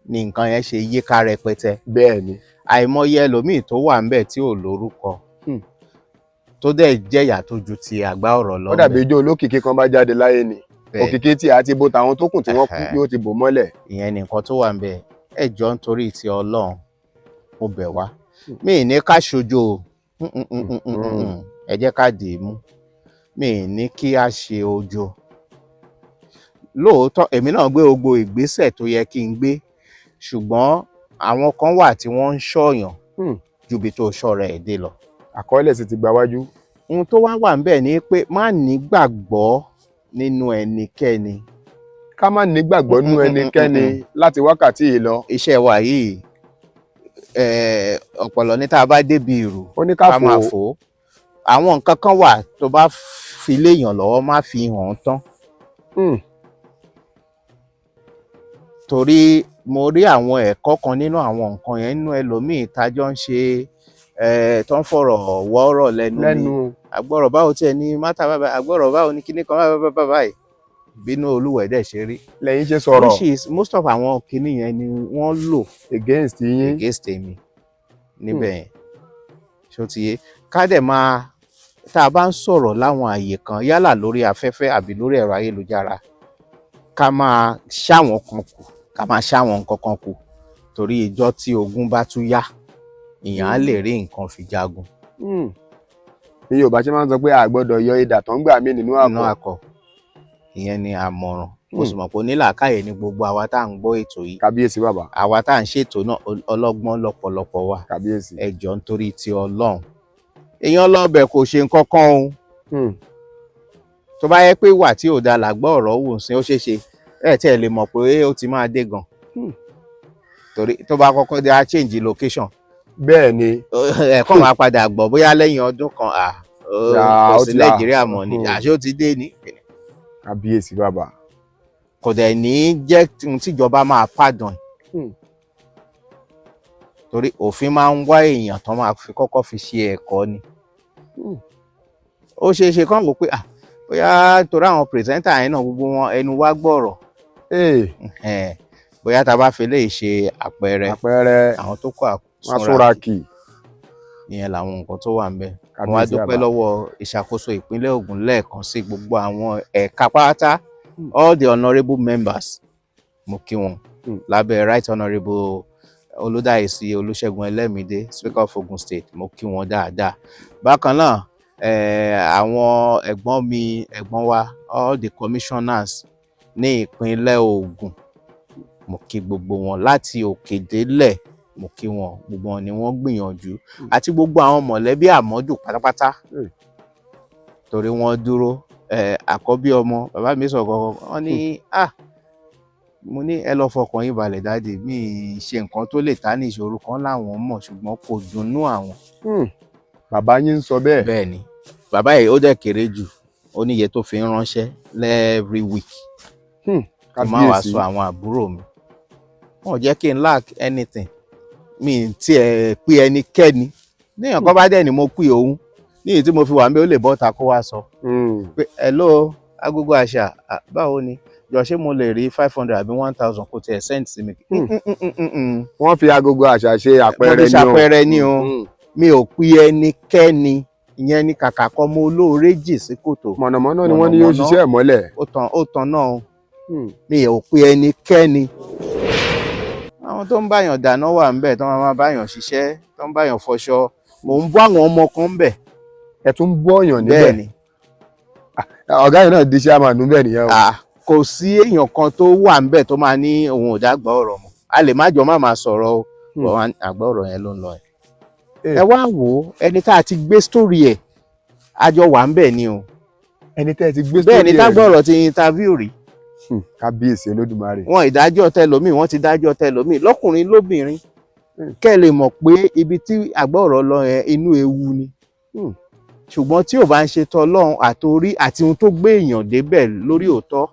ni nǹkan yẹn ṣe yíká rẹpẹtẹ. Bẹ́ẹ̀ ni. Àìmọye ẹlòmíì tó wà ńbẹ̀ tí ò lórúkọ, tó dẹ̀ jẹ̀yà tó ju ti àgbá ọ̀rọ̀ lọ Ó dàbí ńbẹ̀. ijó olókìkí kan bá jáde láyé ni, òkìkí tí a ti bo tàwọn tó kù tí wọ́n kú, yóò ti bò mọ́lẹ̀. Ìyẹn ni nǹkan tó wà ńbẹ̀. Ẹ jọ̀ọ́, nítorí ti Ọlọ́run, mo bẹ̀ wá, mi ì ní ká ṣojo o. Ẹ jẹ́ ká dì í mú. Mi ì ní kí a ṣe ojo. Lóòótọ́, èmi náà gbé gbogbo ìgbésẹ̀ tó yẹ kí n gbé, ṣùgbọ́n àwọn kan wà tí wọ́n ń ṣọ̀yàn ju ibi tó ṣọ́ra ẹ̀ dé lọ. Àkọọ́lẹ̀ sì ti gba wájú. Ohun tó wá wà ńbẹ̀ ni pé má nígbàgbọ́ nínú ẹnikẹ́ni. Ká má nígbàgbọ́ nínú ẹnikẹ́ni láti wákàtí yìí lọ. Iṣẹ́ wa yìí, ọ̀pọ̀lọ́ ní tá a bá débi ìrù, Ó ní ká ká máa fò ó. fò ó. Àwọn nǹkan kan wà tó bá fi léèyàn lọ́wọ́, má fi hàn án tán. Torí mo rí àwọn ẹ̀kọ́ kan nínú àwọn nǹkan yẹn nínú ẹlòmíì tájọ́ ń ṣe, tó ń fọ̀rọ̀ wọ́rọ̀ lẹ́nu mi. Lẹ́nu. Àgbọ̀rọ̀ báwo tiẹ̀ ní mátà báyìí, àgbọ̀rọ̀ báwo ní kíní kan báyìí báyìí báyìí, bínú olúwẹ̀ dẹ̀ ṣe rí. Lẹ́yìn ṣe sọ̀rọ̀. Which is most of àwọn kíní yẹn ni wọ́n lò against yín. Against èmi níbẹ̀ yẹn. Ṣó ti yé? Ká dẹ̀ máa tá a bá ń sọ̀rọ̀ láwọn àyè kan, yálà lórí afẹ́fẹ́ àbí lórí ẹ̀rọ ayélujára, ká máa ṣáwọn kan kù, ká máa ṣáwọn nǹkan kan kù, torí ìjọ́ tí ogun bá tún yá, èèyàn á lè rí nǹkan fi jagun. Ní Yorùbá ṣe máa ń sọ pé a gbọ́dọ̀ yọ idà tó ń gbà mí nínú Nínú àpò. Akọ ìyẹn ni àmọ̀ràn. Mo sì mọ̀ pé onílàákàyè ni gbogbo àwa tá à ń gbọ́ ètò yìí. Kábíyèsí bàbá. Àwa tá à ń ṣètò náà, ọlọ́gbọ́n lọ́pọ̀lọpọ̀ wa. Kábíyèsí. Ẹ jọ̀ọ́, nítorí ti Ọlọ́run, èèyàn lọ́bẹ̀ kò ṣe nǹkan kan o. Tó bá yẹ pé ìwà tí ò da làgbọ́ ọ̀rọ̀ wò ń sin, ó ṣeé ṣe ẹ tí ẹ lè mọ̀ pé ó ti máa dé gan, torí tó bá kọ́kọ́ dé, á change location. Bẹ́ẹ̀ ni. Ẹ̀kọ́ máa padà gbọ́ bóyá lẹ́yìn ọdún kan, à Yà, kò ó sí ti là. Nàìjíríà mọ́ ni, àṣé ó ti dé ní. Kábíyèsí bàbá. Kò dẹ̀ ní jẹ́ ohun tíjọba máa pardon, torí òfin máa ń wá èèyàn tán máa fi kọ́kọ́ fi ṣe ẹ̀kọ́ ni. Ó ṣeé ṣe kán wò pé, ah, bóyá torí àwọn presenter yẹn náà, gbogbo wọn ẹnu wá gbọ̀rọ̀. Ẹ̀hẹ̀n, bóyá tá a bá fi léyìí ṣe àpẹẹrẹ, Àpẹẹrẹ, àwọn tó kọ wọn súnra kì. Ìyẹn làwọn nǹkan tó wà ń bẹ̀. Mo wá Kábíyèsí dúpẹ́ bàbá. lọ́wọ́ ìṣàkóso ìpínlẹ̀ Ògùn lẹ́ẹ̀kan sí, gbogbo àwọn ẹ̀ka pátá, all the honourable members, mo kí wọn lábẹ́ Right Honourable Olùdáìsí Olúṣẹ́gun Ẹlẹ́mìdé, Speaker of Ogun State. Mo kí wọn dáadáa. Bákan náà, àwọn ẹ̀gbọ́n mi, ẹ̀gbọ́n wa, all the commissioners ní ìpínlẹ̀ Ògùn, mo kí gbogbo wọn láti òkè délẹ̀. Mo kí wọn, gbogbo wọn ni wọ́n gbìyànjú, àti gbogbo àwọn mọ̀lẹ́bí Àmọ́dù pátápátá, torí wọ́n dúró. Àkọ́bí ọmọ bàbá mi sọ kọ̀ọ̀kan, wọ́n ní, "Ah," mo ní, "Ẹ lọ fọkàn yín balẹ̀, daddy mi, ì ṣe nǹkan tó lè ta ní ìṣòro kan láwọn mọ̀, ṣùgbọ́n kò dunnú àwọn." Bàbá yín ń sọ bẹ́ẹ̀? Bẹ́ẹ̀ ni, bàbá yìí ó dẹ̀ kéré jù, ó ní iye tó fi ń ránṣẹ́ every week. Kí n má wàá Kábíyèsí. sọ àwọn àbúrò mi, wọn ò jẹ́ kí n lack anything. Mi ì tiẹ̀ pé ẹnikẹ́ni níyàn kan bá dẹ̀ ni mo pè òun ní èyí tí mo fi wà ń bẹ, ó lè bọ́ta kó wá sọ pé, "Hello, Agogo Àṣà, báwo ni? Jọ, ṣé mo lè rí 500 àbí 1,000 kó tiẹ̀ send sí mi?" Wọ́n fi Agogo Àṣà ṣe àpẹẹrẹ Mo fi ni o. ṣàpẹẹrẹ ni o. Mi ò pe ẹnikẹ́ni. Ìyẹn ní kàkà kọ́ mo olóore jì sí kòtò. Mọ̀nàmọ́ná ni wọ́n ní yóò Mọ̀nàmọ́ná. ṣiṣẹ́ ìmọ́lẹ̀. Ó tàn, ó tàn náà o. Mi ò pe ẹnikẹ́ni. Àwọn tó ń báyàn dáná wà ńbẹ̀, tó máa báyàn ṣiṣẹ́, tó ń báyàn fọṣọ. Mò ń bọ́ àwọn ọmọ kan ńbẹ̀. Ẹ tún bọ́ ọ̀yàn níbẹ̀? Bẹ́ẹ̀ ni. Ọ̀gá yìí náà di chairman níbẹ̀ nìyẹn o. Ah, kò sí èèyàn kan tó wà ńbẹ̀ tó máa ní òun ò dágbà ọ̀rọ̀ mọ́. A lè má jọ má máa sọ̀rọ̀ o, but àgbà ọ̀rọ̀ yẹn ló ń lọ yẹn. Ẹ wá wò ó, ẹni tá a ti gbé story ẹ̀, a jọ wà ńbẹ̀ ni o. Ẹni tẹ́ ẹ ti gbé Bẹ́ẹ̀ ni. story ẹ̀ Tágbà rí. ọ̀rọ̀ ti interview rí. Kábíyèsí Olódùmarè. Wọn ìdájọ́ tẹlòmíì, wọ́n ti dájọ́ tẹlòmíì, lọ́kùnrin lóbìnrin. Kẹ́ ẹ lè mọ̀ pé ibi tí àgbà ọ̀rọ̀ lọ yẹn, inú ewu ni. Ṣùgbọ́n tí ò bá ń ṣe tọlọ́run àtorí àti ohun tó gbé èèyàn débẹ̀ lórí òótọ́,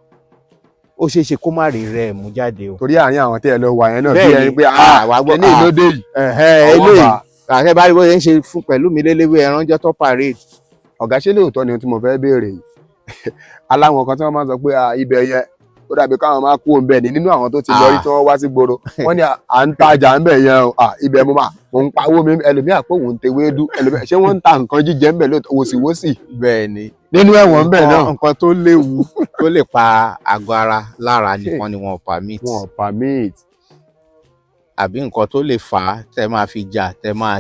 ó ṣeé ṣe kó má rí rẹ̀ mú jáde o. Torí àárín àwọn tẹ́ ẹ lọ wà yẹn náà, bí Bẹ́ẹ̀ ni. ẹni pé Ah, wàá gbọ́, kíní ah. ìlódé yìí. Ẹ̀hẹ́n, Ọwọ́ eléyìí bá. àṣẹ bá rí bó ṣe ń ṣe fún pẹ̀lú mi léléwé ẹranjọ́ tó parade. Ọ̀gá, ṣé lóòótọ́ ni ohun tí mo fẹ́ béèrè yìí? Aláwọn kan tí wọ́n máa ń sọ pé, "Ah, ibẹ̀ yẹn ó dàbí káwọn máa kú òun bẹ́ẹ̀ ni," nínú àwọn tó ti lọ rí tí wọ́n wá sí gbòòrò, wọ́n ní, "À ń tajà ń bẹ̀ yẹn o. Ah, ibẹ̀ mo máa mo ń pawó mi." Ẹlòmíà pé òun ń tewédú, ẹlòmíà ṣé wọ́n ń ta nǹkan jíjẹ ń bẹ̀ lóòótọ́, wòsíwòsì Bẹ́ẹ̀ ni. nínú ẹ̀wọ̀n ń bẹ̀ náà? Nǹkan tó léwu tó lè pa àgọ́ ara lára nìkan ni wọn ò permit. Wọn ò permit. Àbí nǹkan tó lè fà á tẹ́ máa fi jà, tẹ́ máa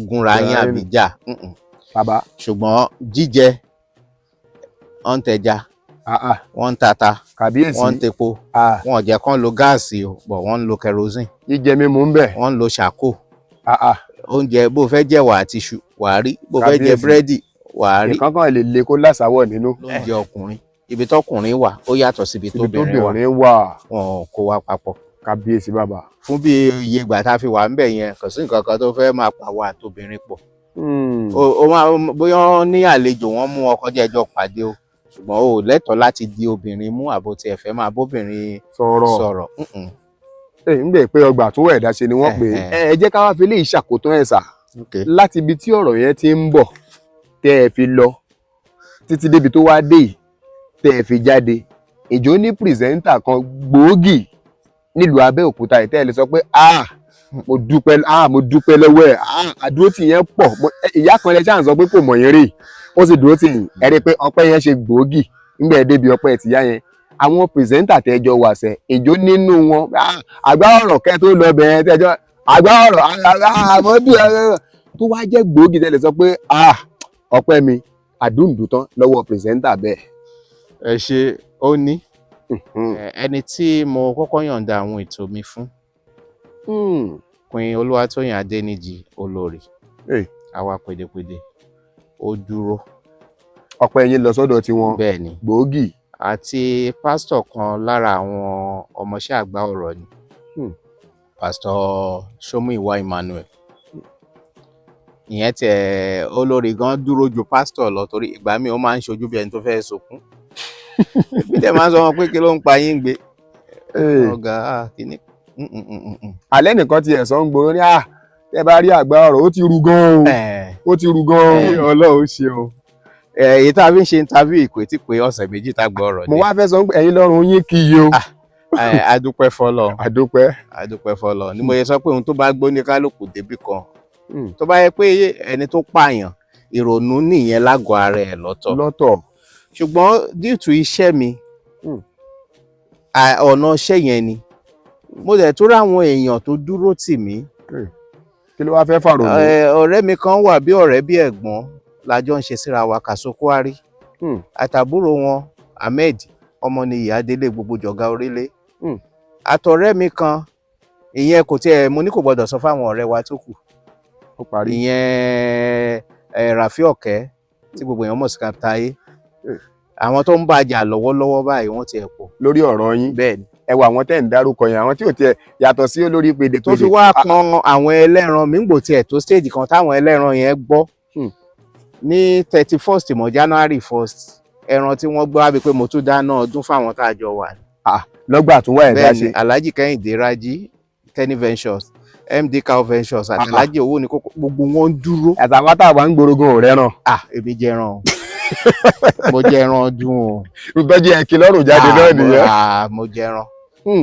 gúnra yín Gúnra àbí yín. jà. Bàbá. Ṣùgbọ́n jíjẹ, wọ́n ń tẹja, Ah, ah, wọ́n ń tata, kàbíyèsí. wọ́n ń tepo. Ah, Wọn ò jẹ́ kán lo gáàsì o, but wọ́n ń lo kerosene. Jíjẹ mímu ń bẹ̀. Wọ́n ń lo charcoal. Ah, ah, Oúnjẹ, bó fẹ́ jẹ̀wà àti iṣu, wàá rí. Bó fẹ́ jẹ Kábíyèsí. búrẹ́dì, wàá rí. Nǹkan kan lè le kó lásàwọ̀ nínú. Lóúnjẹ ọkùnrin, ibi tọkùnrin wà ó yàtọ̀ síbi Ibi tóbìnrin wà. tóbìnrin wà. Wọn ò kó wa papọ̀. Kábíyèsí, bàbá. Fún bí iye ìgbà tá a fi wà ńbẹ̀ yẹn, kò sí nǹkan kan tó fẹ́ máa pa wa àtobìnrin pọ̀. O máa bóyá wọ́n ní àlejò, wọ́n mú ọkọ jẹ́jọ́ pàdé o, ṣùgbọ́n o ò lẹ́tọ̀ọ́ láti di obìnrin mú àbò tiẹ̀ fẹ́ máa bóbìnrin Sọ̀rọ̀. sọ̀rọ̀. Mm-mm. Ẹ ń gbè pé ọgbà tó ẹ̀dá ṣe ni wọ́n pè é. Ẹ jẹ́ ká wá fi léyìí ṣàkótán ẹ̀ sà. Láti ibi tí ọ̀rọ̀ yẹn ti ń bọ̀ tẹ́ ẹ fi lọ títí débi tó wá dé yìí tẹ́ ẹ fi jáde, ìjọ ní presenter kan gbòógì nílùú Abẹ́òkúta yìí tẹ́ ẹ lè sọ pé, "Ah, mo dúpẹ́, ah, mo dúpẹ́ lọ́wọ́ ẹ̀, ah, àdúró tì yẹn pọ̀"? Ìyá kan lẹ ṣáà ń sọ pé kò mọ̀ yín rí, ó sì dúró tì yín. Ẹ rí i pé ọpẹ́ yẹn ṣe gbòógì nígbà ẹ débi ọpẹ́ tìyá yẹn. Àwọn presenter tẹ́jọ wà sẹ́, ìjọ nínú wọn, ah, àgbá ọ̀rọ̀ kẹ́ tó lọ bẹ̀rẹ̀ tẹ́jọ àgbá ọ̀rọ̀ àmọ́dún tó wá jẹ́ gbòógì tẹ́ lè sọ pé, "Ah, ọpẹ́ mi àdúndùn tán lọ́wọ́ presenter bẹ́ẹ̀"? Ẹ ṣe, ó ní ẹni tí mo kọ́kọ́ yọ̀ǹda àwọn ètò mi fún, Queen Olúwatóyìn Adéníjì, olórí àwa pèdèpèdè, ó dúró. Ọpẹ́ yín lọ sọ́dọ̀ tiwọn. Bẹ́ẹ̀ ni. Gbòógì. Àti pásítọ̀ kan lára àwọn ọmọọṣẹ́ àgbà ọ̀rọ̀ ni, Pásítọ̀ Ṣómùyíwá Emmanuel. Ìyẹn tiẹ̀ olórí gan dúró ju pásítọ̀ lọ, torí ìgbà míì ó máa ń ṣojú bí ẹni tó fẹ́ sunkún. Èmi dẹ̀ máa ń sọ wọn pé, "Kí ló ń pa yín gbé ọ̀gá kíní?" Alẹ́ nìkan ti ẹ̀sọ́ ń gbòòrò ní à tẹ́ bá rí àgbà ọ̀rọ̀, ó ti ru gan o. Ó ti ru gan o. Ọlọ́run ṣe o. Èyí tá a fi ń ṣe interview ìpè tí pé ọ̀sẹ̀ 2 tá a gbọ́ ọ̀rọ̀ Mo dé. wá fẹ́ sọ pé ẹ̀yin lọ́rùn yín kì í o. A dúpẹ́ fọ́lọ́run. Àdúpẹ́. A dúpẹ́ fọ́lọ́run ni mo yẹ sọ pé ohun tó bá gbó ní kálukú débì kan, tó bá yẹ pé ẹni tó pààyàn, ìrònú nìyẹn lágọ̀ọ́ ara ẹ̀ lọ́tọ̀. Lọ́tọ̀. Ṣùgbọ́n due to iṣẹ́ mi, ọ̀nà iṣẹ́ yẹn ni mo dẹ̀ tó ráwọn èèyàn tó dúró tì mí. Kí ló wá fẹ́ fàrònú? Ọ̀rẹ́ mi kan wà, bí ọ̀rẹ́ bí ẹ̀gbọ́n la jọ ń ṣe síra wa, Kàsókúárí, àtàbúrò wọn Ahmed Ọmọnìyí Adélé, gbogbo jọ̀gá orílẹ̀, àtọ̀rẹ́ mi kan. Ìyẹn kò tiẹ̀, mo ní kò gbọdọ̀ sọ fáwọn ọ̀rẹ́ wa tó kù. Ó parí. Ìyẹn Rafi Ọ̀kẹ́ tí gbogbo èèyàn mọ̀ sí Captain A. Àwọn tó ń bàjà lọ́wọ́lọ́wọ́ báyìí, wọ́n ti ẹ̀ pọ̀. Lórí ọ̀rọ̀ yín? Bẹ́ẹ̀ ni. Ẹ wo àwọn tẹ́ ń dárúkọ yẹn, àwọn tí ò tiẹ̀ yàtọ̀ sí olórí pèdèpèdè. Tó fi wá kan àwọn ẹlẹ́ran mi ń gbò tiẹ̀ tó stage kan táwọn ẹlẹ́ran yẹn gbọ́ ní 31st mọ́ January 1st, ẹran tí wọ́n gbọ́ wá bíi pé mo tún dáná ọdún fáwọn tá a jọ wà. Lọ́gbà tún wá ẹ̀dá Bẹ́ẹ̀ ṣe. ni, Alhaji Kẹ́hìndé Rájí, Kenny Ventures, MD Cow Ventures àti Alhaji owó ní kókó, gbogbo wọn ń dúró. Àtàwọn táwa ń gborogun ò rẹ́ràn. Ah, èmi jẹran o, mo jẹran ọdún o. Ìtọ́jú ẹ̀kí lọ́rùn jáde Ah, náà nìyẹn. Ah, mo jẹran.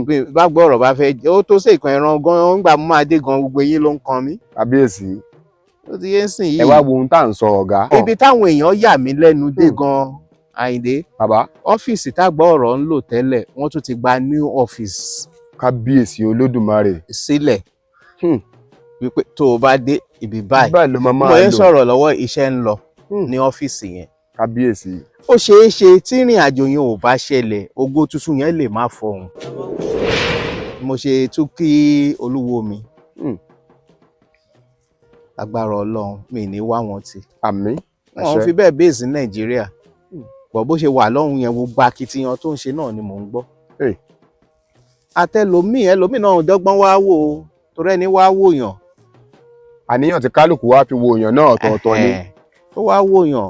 Bí bá gbọ́ ọ̀rọ̀ bá fẹ́ jẹ́, ó tó ṣe ìkan ẹran gan, ń gbà mo máa dé gan, gbogbo eyín ló ń kan mí. Kábíyèsí. Ó ti yé ń sìn yìí. Ẹ wá wo ohun tá à ń sọ, ọ̀gá. Ibi táwọn èèyàn yà mí lẹ́nu dé gan, Àyìndé, Bàbá. ọ́fíìsì tágbọ́ ọ̀rọ̀ ń lò tẹ́lẹ̀, wọ́n tún ti gba new office Kábíyèsí Olódùmarè. sílẹ̀, wípé tó o bá dé ibi báyìí, Báyìí ló máa mo máa ń lò. sọ̀rọ̀ lọ́wọ́, iṣẹ́ ń lọ ní ọ́fíìsì yẹn. Kábíyèsí. Ó ṣeé ṣe tí ìrìn àjò yẹn ò bá ṣẹlẹ̀, ògo tuntun yẹn lè má fọhùn. Mo ṣe tún kí olúwo mi. Agbára Ọlọ́run, mi ní wá wọn tì. Àmín. Wọn ò Àṣẹ. fi bẹ́ẹ̀ base ní Nàìjíríà bọ̀, bó ṣe wà lọ́hùn yẹn, gbogbo akitiyan tó ń ṣe náà ni mò ń gbọ́. Hey. Àtẹlómìn ẹlòmíì náà dọ́gbọ́n wá wò ó, torí ẹni wá wò yàn. Àníyàn tí kálukú wá fi wo èèyàn náà ọ̀tọ̀ọ̀tọ̀ ni. Ẹ̀hẹ̀n. Ó wá wò yàn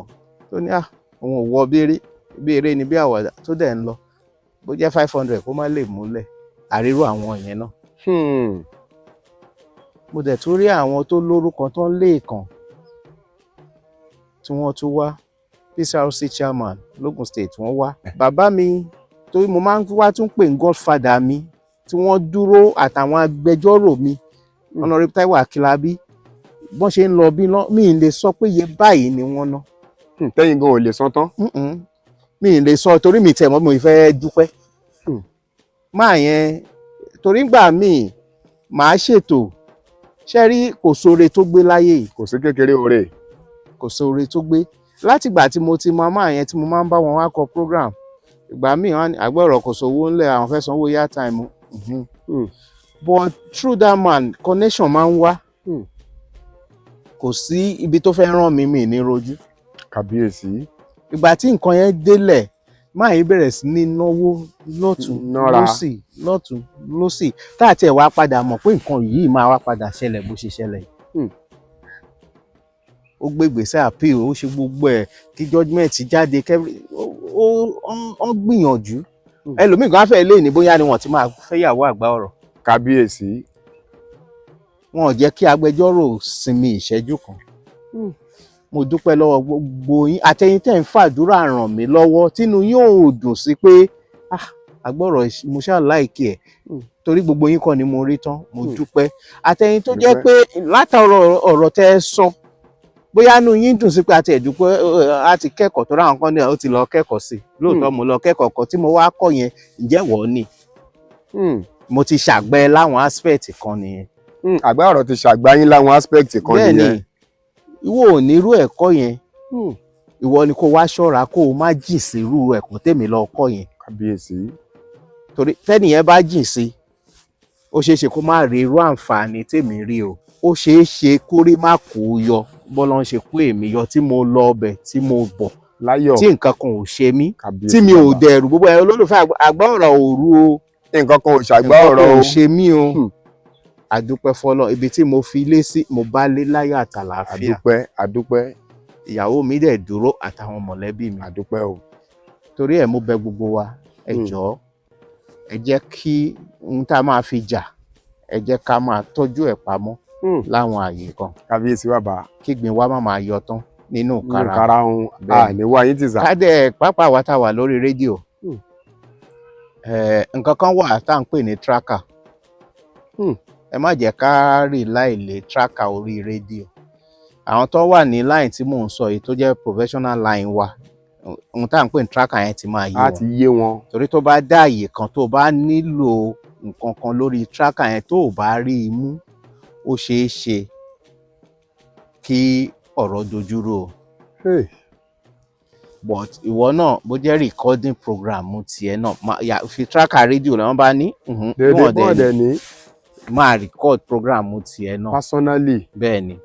tó ní à òun ò wọ béèrè béèrè ni bí àwàdà tó dẹ̀ ń lọ, bó jẹ́ 500 kó má lè múlẹ̀ àrírò àwọn yẹn náà. Mo dẹ̀ tún rí àwọn tó lórúkọ tó ń léèkàn tí wọ́n tún wá. PCRC chairman l'Ogun State, wọ́n wá. Bàbá mi torí mo máa ń wá tún pè ní godfather mi, tí wọ́n dúró, àtàwọn agbẹjọ́rò mi, Honourable Taiwo Akínlábí, bọ́n ṣe ń lọ bí lọ́ mi ì lè sọ pé iye báyìí ni wọ́n ná. Tẹ́yìn gan ò lè san tán. Mm-mm. Mi ì lè sọ torí mi tẹ̀ mọ́ mi fẹ́ dúpẹ́. Máa yẹn torí gbà míì màá ṣètò ṣe rí, kò sóore tó gbé láyé yìí. Kò sí kékeré oore. Kò sóore tó gbé. Látìgbà tí mo ti mọ máa yẹn, tí mo máa ń bá wọn wá kọ program, ìgbà míì wọn á ní àgbọ̀rọ̀ kò sówó ńlẹ̀, àwọn fẹ́ sanwó yá time. But through that man, connection máa ń wá. Kò sí ibi tó fẹ́ rán mi, mi ní rojú. Kàbíyèsí. Ìgbà tí nǹkan yẹn délẹ̀, máa yìí bẹ̀rẹ̀ sí ní náwó lọ́tún Nọ́ra. lọ́sì, lọ́tún lọ́sì, tá àti ẹ̀ wá padà mọ̀ pé nǹkan yìí máa wá padà ṣẹlẹ̀ bó ṣe ṣẹlẹ̀ yìí. Ó gbé ìgbésẹ̀ appeal, ó ṣe gbogbo ẹ̀ kí judgement jáde kẹ́rì, ó gbìyànjú. Ẹlòmíì kan á fẹ́ lé ní bóyá ni wọ́n ti máa fẹ́yàwó àgbà ọ̀rọ̀. Kábíyèsí. Wọn ò jẹ́ kí agbẹjọ́rò sinmi ìṣẹ́jú kan. Mo dúpẹ́ lọ́wọ́ gbogbo yín, àtẹ̀yin tẹ́ ń fàdúrà ràn mí lọ́wọ́, tínú yín ò dùn sí pé ah, àgbọ̀rọ̀ mo ṣáà like ẹ̀, torí gbogbo yín kọ́ ni mo rí tán. Mo dúpẹ́. Àtẹ̀yin tó jẹ́ Dúpẹ́. pé látọ̀rọ̀ ọ̀rọ̀ tẹ́ ẹ sọ, bóyá inú yín dùn sí pé àti ẹ̀dúpẹ́ á ti kẹ́kọ̀ọ́ tó ráwọn kan ní ó ti lọ kẹ́kọ̀ọ́ sí i. Lóòótọ́ mo lọ kẹ́kọ̀ọ́ kan tí mo wá kọ́ yẹn, ǹjẹ́ wọ́n ní mo ti ṣàgbẹ́ láwọn aspect kan nìyẹn. Àgbà ọ̀rọ̀ ti ṣàgbáyín láwọn aspect kan Bẹ́ẹ̀ ni. nìyẹn. Ìwọ ò ní irú ẹ̀kọ́ yẹn. Ìwọ ni kó wá ṣọ́ra kó o má jìn sí irú ẹ̀kọ́ tèmi lọ kọ́ yẹn. Kábíyèsí. Torí tẹ́nìyẹn bá jìn sí, ó ṣeé ṣe kó má rí irú àǹfààní tèmi rí o. Ó ṣeé ṣe kó rí má kó o yọ bọ́lá ń ṣe kó èmi yọ, tí mo lọ ọbẹ̀ tí mo bọ̀, Láyọ̀. tí nǹkan kan ò ṣe mí, Kábíyèsí tí mi ò bàbá. dẹ̀rù. Gbogbo ẹ̀ olólùfẹ́ àgbà ọ̀rọ̀ òru o. Nǹkan kan ò ṣàgbá Nǹkan ọ̀rọ̀ kan o. ò ṣe mí o. Àdúpẹ́ fọlọ́, ibi tí mo fi lé sí, mo bá lé láyọ̀ àtàlàáfíà. Àdúpẹ́, àdúpẹ́. Ìyàwó mi dẹ̀ dúró, àtàwọn mọ̀lẹ́bí mi. Àdúpẹ́ o. Torí ẹ̀, mo bẹ̀ gbogbo wa, ẹ jọ̀ọ́, ẹ jẹ́ kí ohun tá a máa fi jà, ẹ jẹ́ ká máa tọ́jú ẹ̀ pamọ́ láwọn àyè kan. Kábíyèsí bàbá. Kígbìn wa má máa yọ tán nínú Nínú karahun. karahun. Bẹ́ẹ̀ni. Àní wá yín ti sà. Ká dẹ̀ pápá wa tá a wà lórí rédíò, nǹkan kan wà tá à ń pè ní tracker. Ẹ má jẹ́ ká rely lé tracker orí rédíò. Àwọn tó wà ní line tí mò ń sọ yìí, tó jẹ́ professional line wa, ohun tá à ń pè ní tracker yẹn ti máa yé Á wọn. ti yé wọn. Torí tó bá dá àyè kan, tó bá nílò nǹkan kan lórí tracker yẹn, tó ò bá rí i mú, ó ṣeé ṣe kí ọ̀rọ̀ dojúrú o. Hey. But ìwọ náà, bó jẹ́ recording program tiẹ̀ náà, fi tracker rédíò làwọn bá ní bí Dédé wọ́n dẹ̀ bọ́ọ̀dẹ̀ ní ní. Máa record program tiẹ̀ náà Personally. Bẹ́ẹ̀ ni,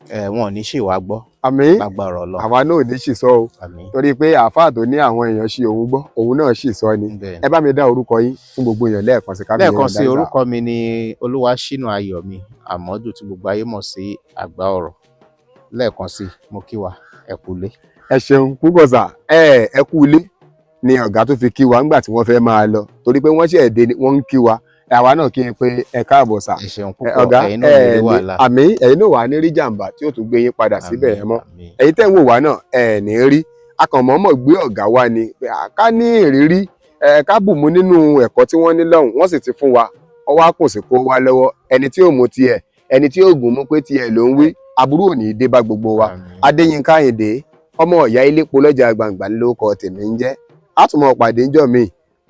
ẹ wọn ò ní ṣèwà gbọ́. Àmín. Lágbára Ọlọ́run. Àwa náà ò ní sì sọ o. Àmín. Torí pé àáfàá tó ní àwọn èèyàn ṣì òun gbọ́, òun náà sì sọ ni. Bẹ́ẹ̀. Ẹ bá mi dá orúkọ yín fún gbogbo èèyàn lẹ́ẹ̀kan sí, kábíyèsí. Lẹ́ẹ̀kan sí, orúkọ mi ni Olúwaṣínà Ayọ̀mí Àmọ́dù, tí gbogbo ayé mọ̀ sí Àgbà Ọ̀rọ̀. Lẹ́ẹ̀kan sí, mo kí wa, ẹ kú ilé. Ẹ ṣeun púpọ̀ sà. Ẹ kú ilé ni ọ̀gá tó fi kí wa ńgbà tí wọ́n fẹ́ máa lọ, torí pé wọ́n ṣẹ̀ dé ni wọ́n ń kí wa. Àwa náà kí n pé ẹ káàbọ̀ sà. Ẹ ṣeun Ẹ, púpọ̀. ọ̀gá, Ẹ̀yin náà ní rí ẹ ní wàhálà. Àmín. Ẹ̀yin náà wà ní rí jàǹbá tí ó tún gbé yín padà síbẹ̀ yẹn mọ́. Àmín. Ẹ̀yin tẹ́ ń wò wá náà, ẹ ní rí akànmọ́mọ́ gbé ọ̀gá wa ni pé ká ní ìrírí, ẹ ká bùnmú nínú ẹ̀kọ́ tí wọ́n ní lọ́hùn, wọ́n sì ti fún wa. Ọwọ́ á kò sì kó wa lọ́wọ́. Ẹni tí ò mú tiẹ̀, ẹni tí ò gùn mú pé tiẹ̀ ló ń wí, aburú ò ní í dé bá gbogbo wa. Àmín. Adéyínká Àyìndé, ọmọ ìyá ilépo lọ́jà gbàǹgbà ló kọ tèmi ń jẹ́. Á tún mọ pàdé ńjọ́ mi,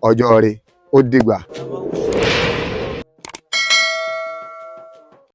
ọjọ́ rẹ̀ ó dìgbà.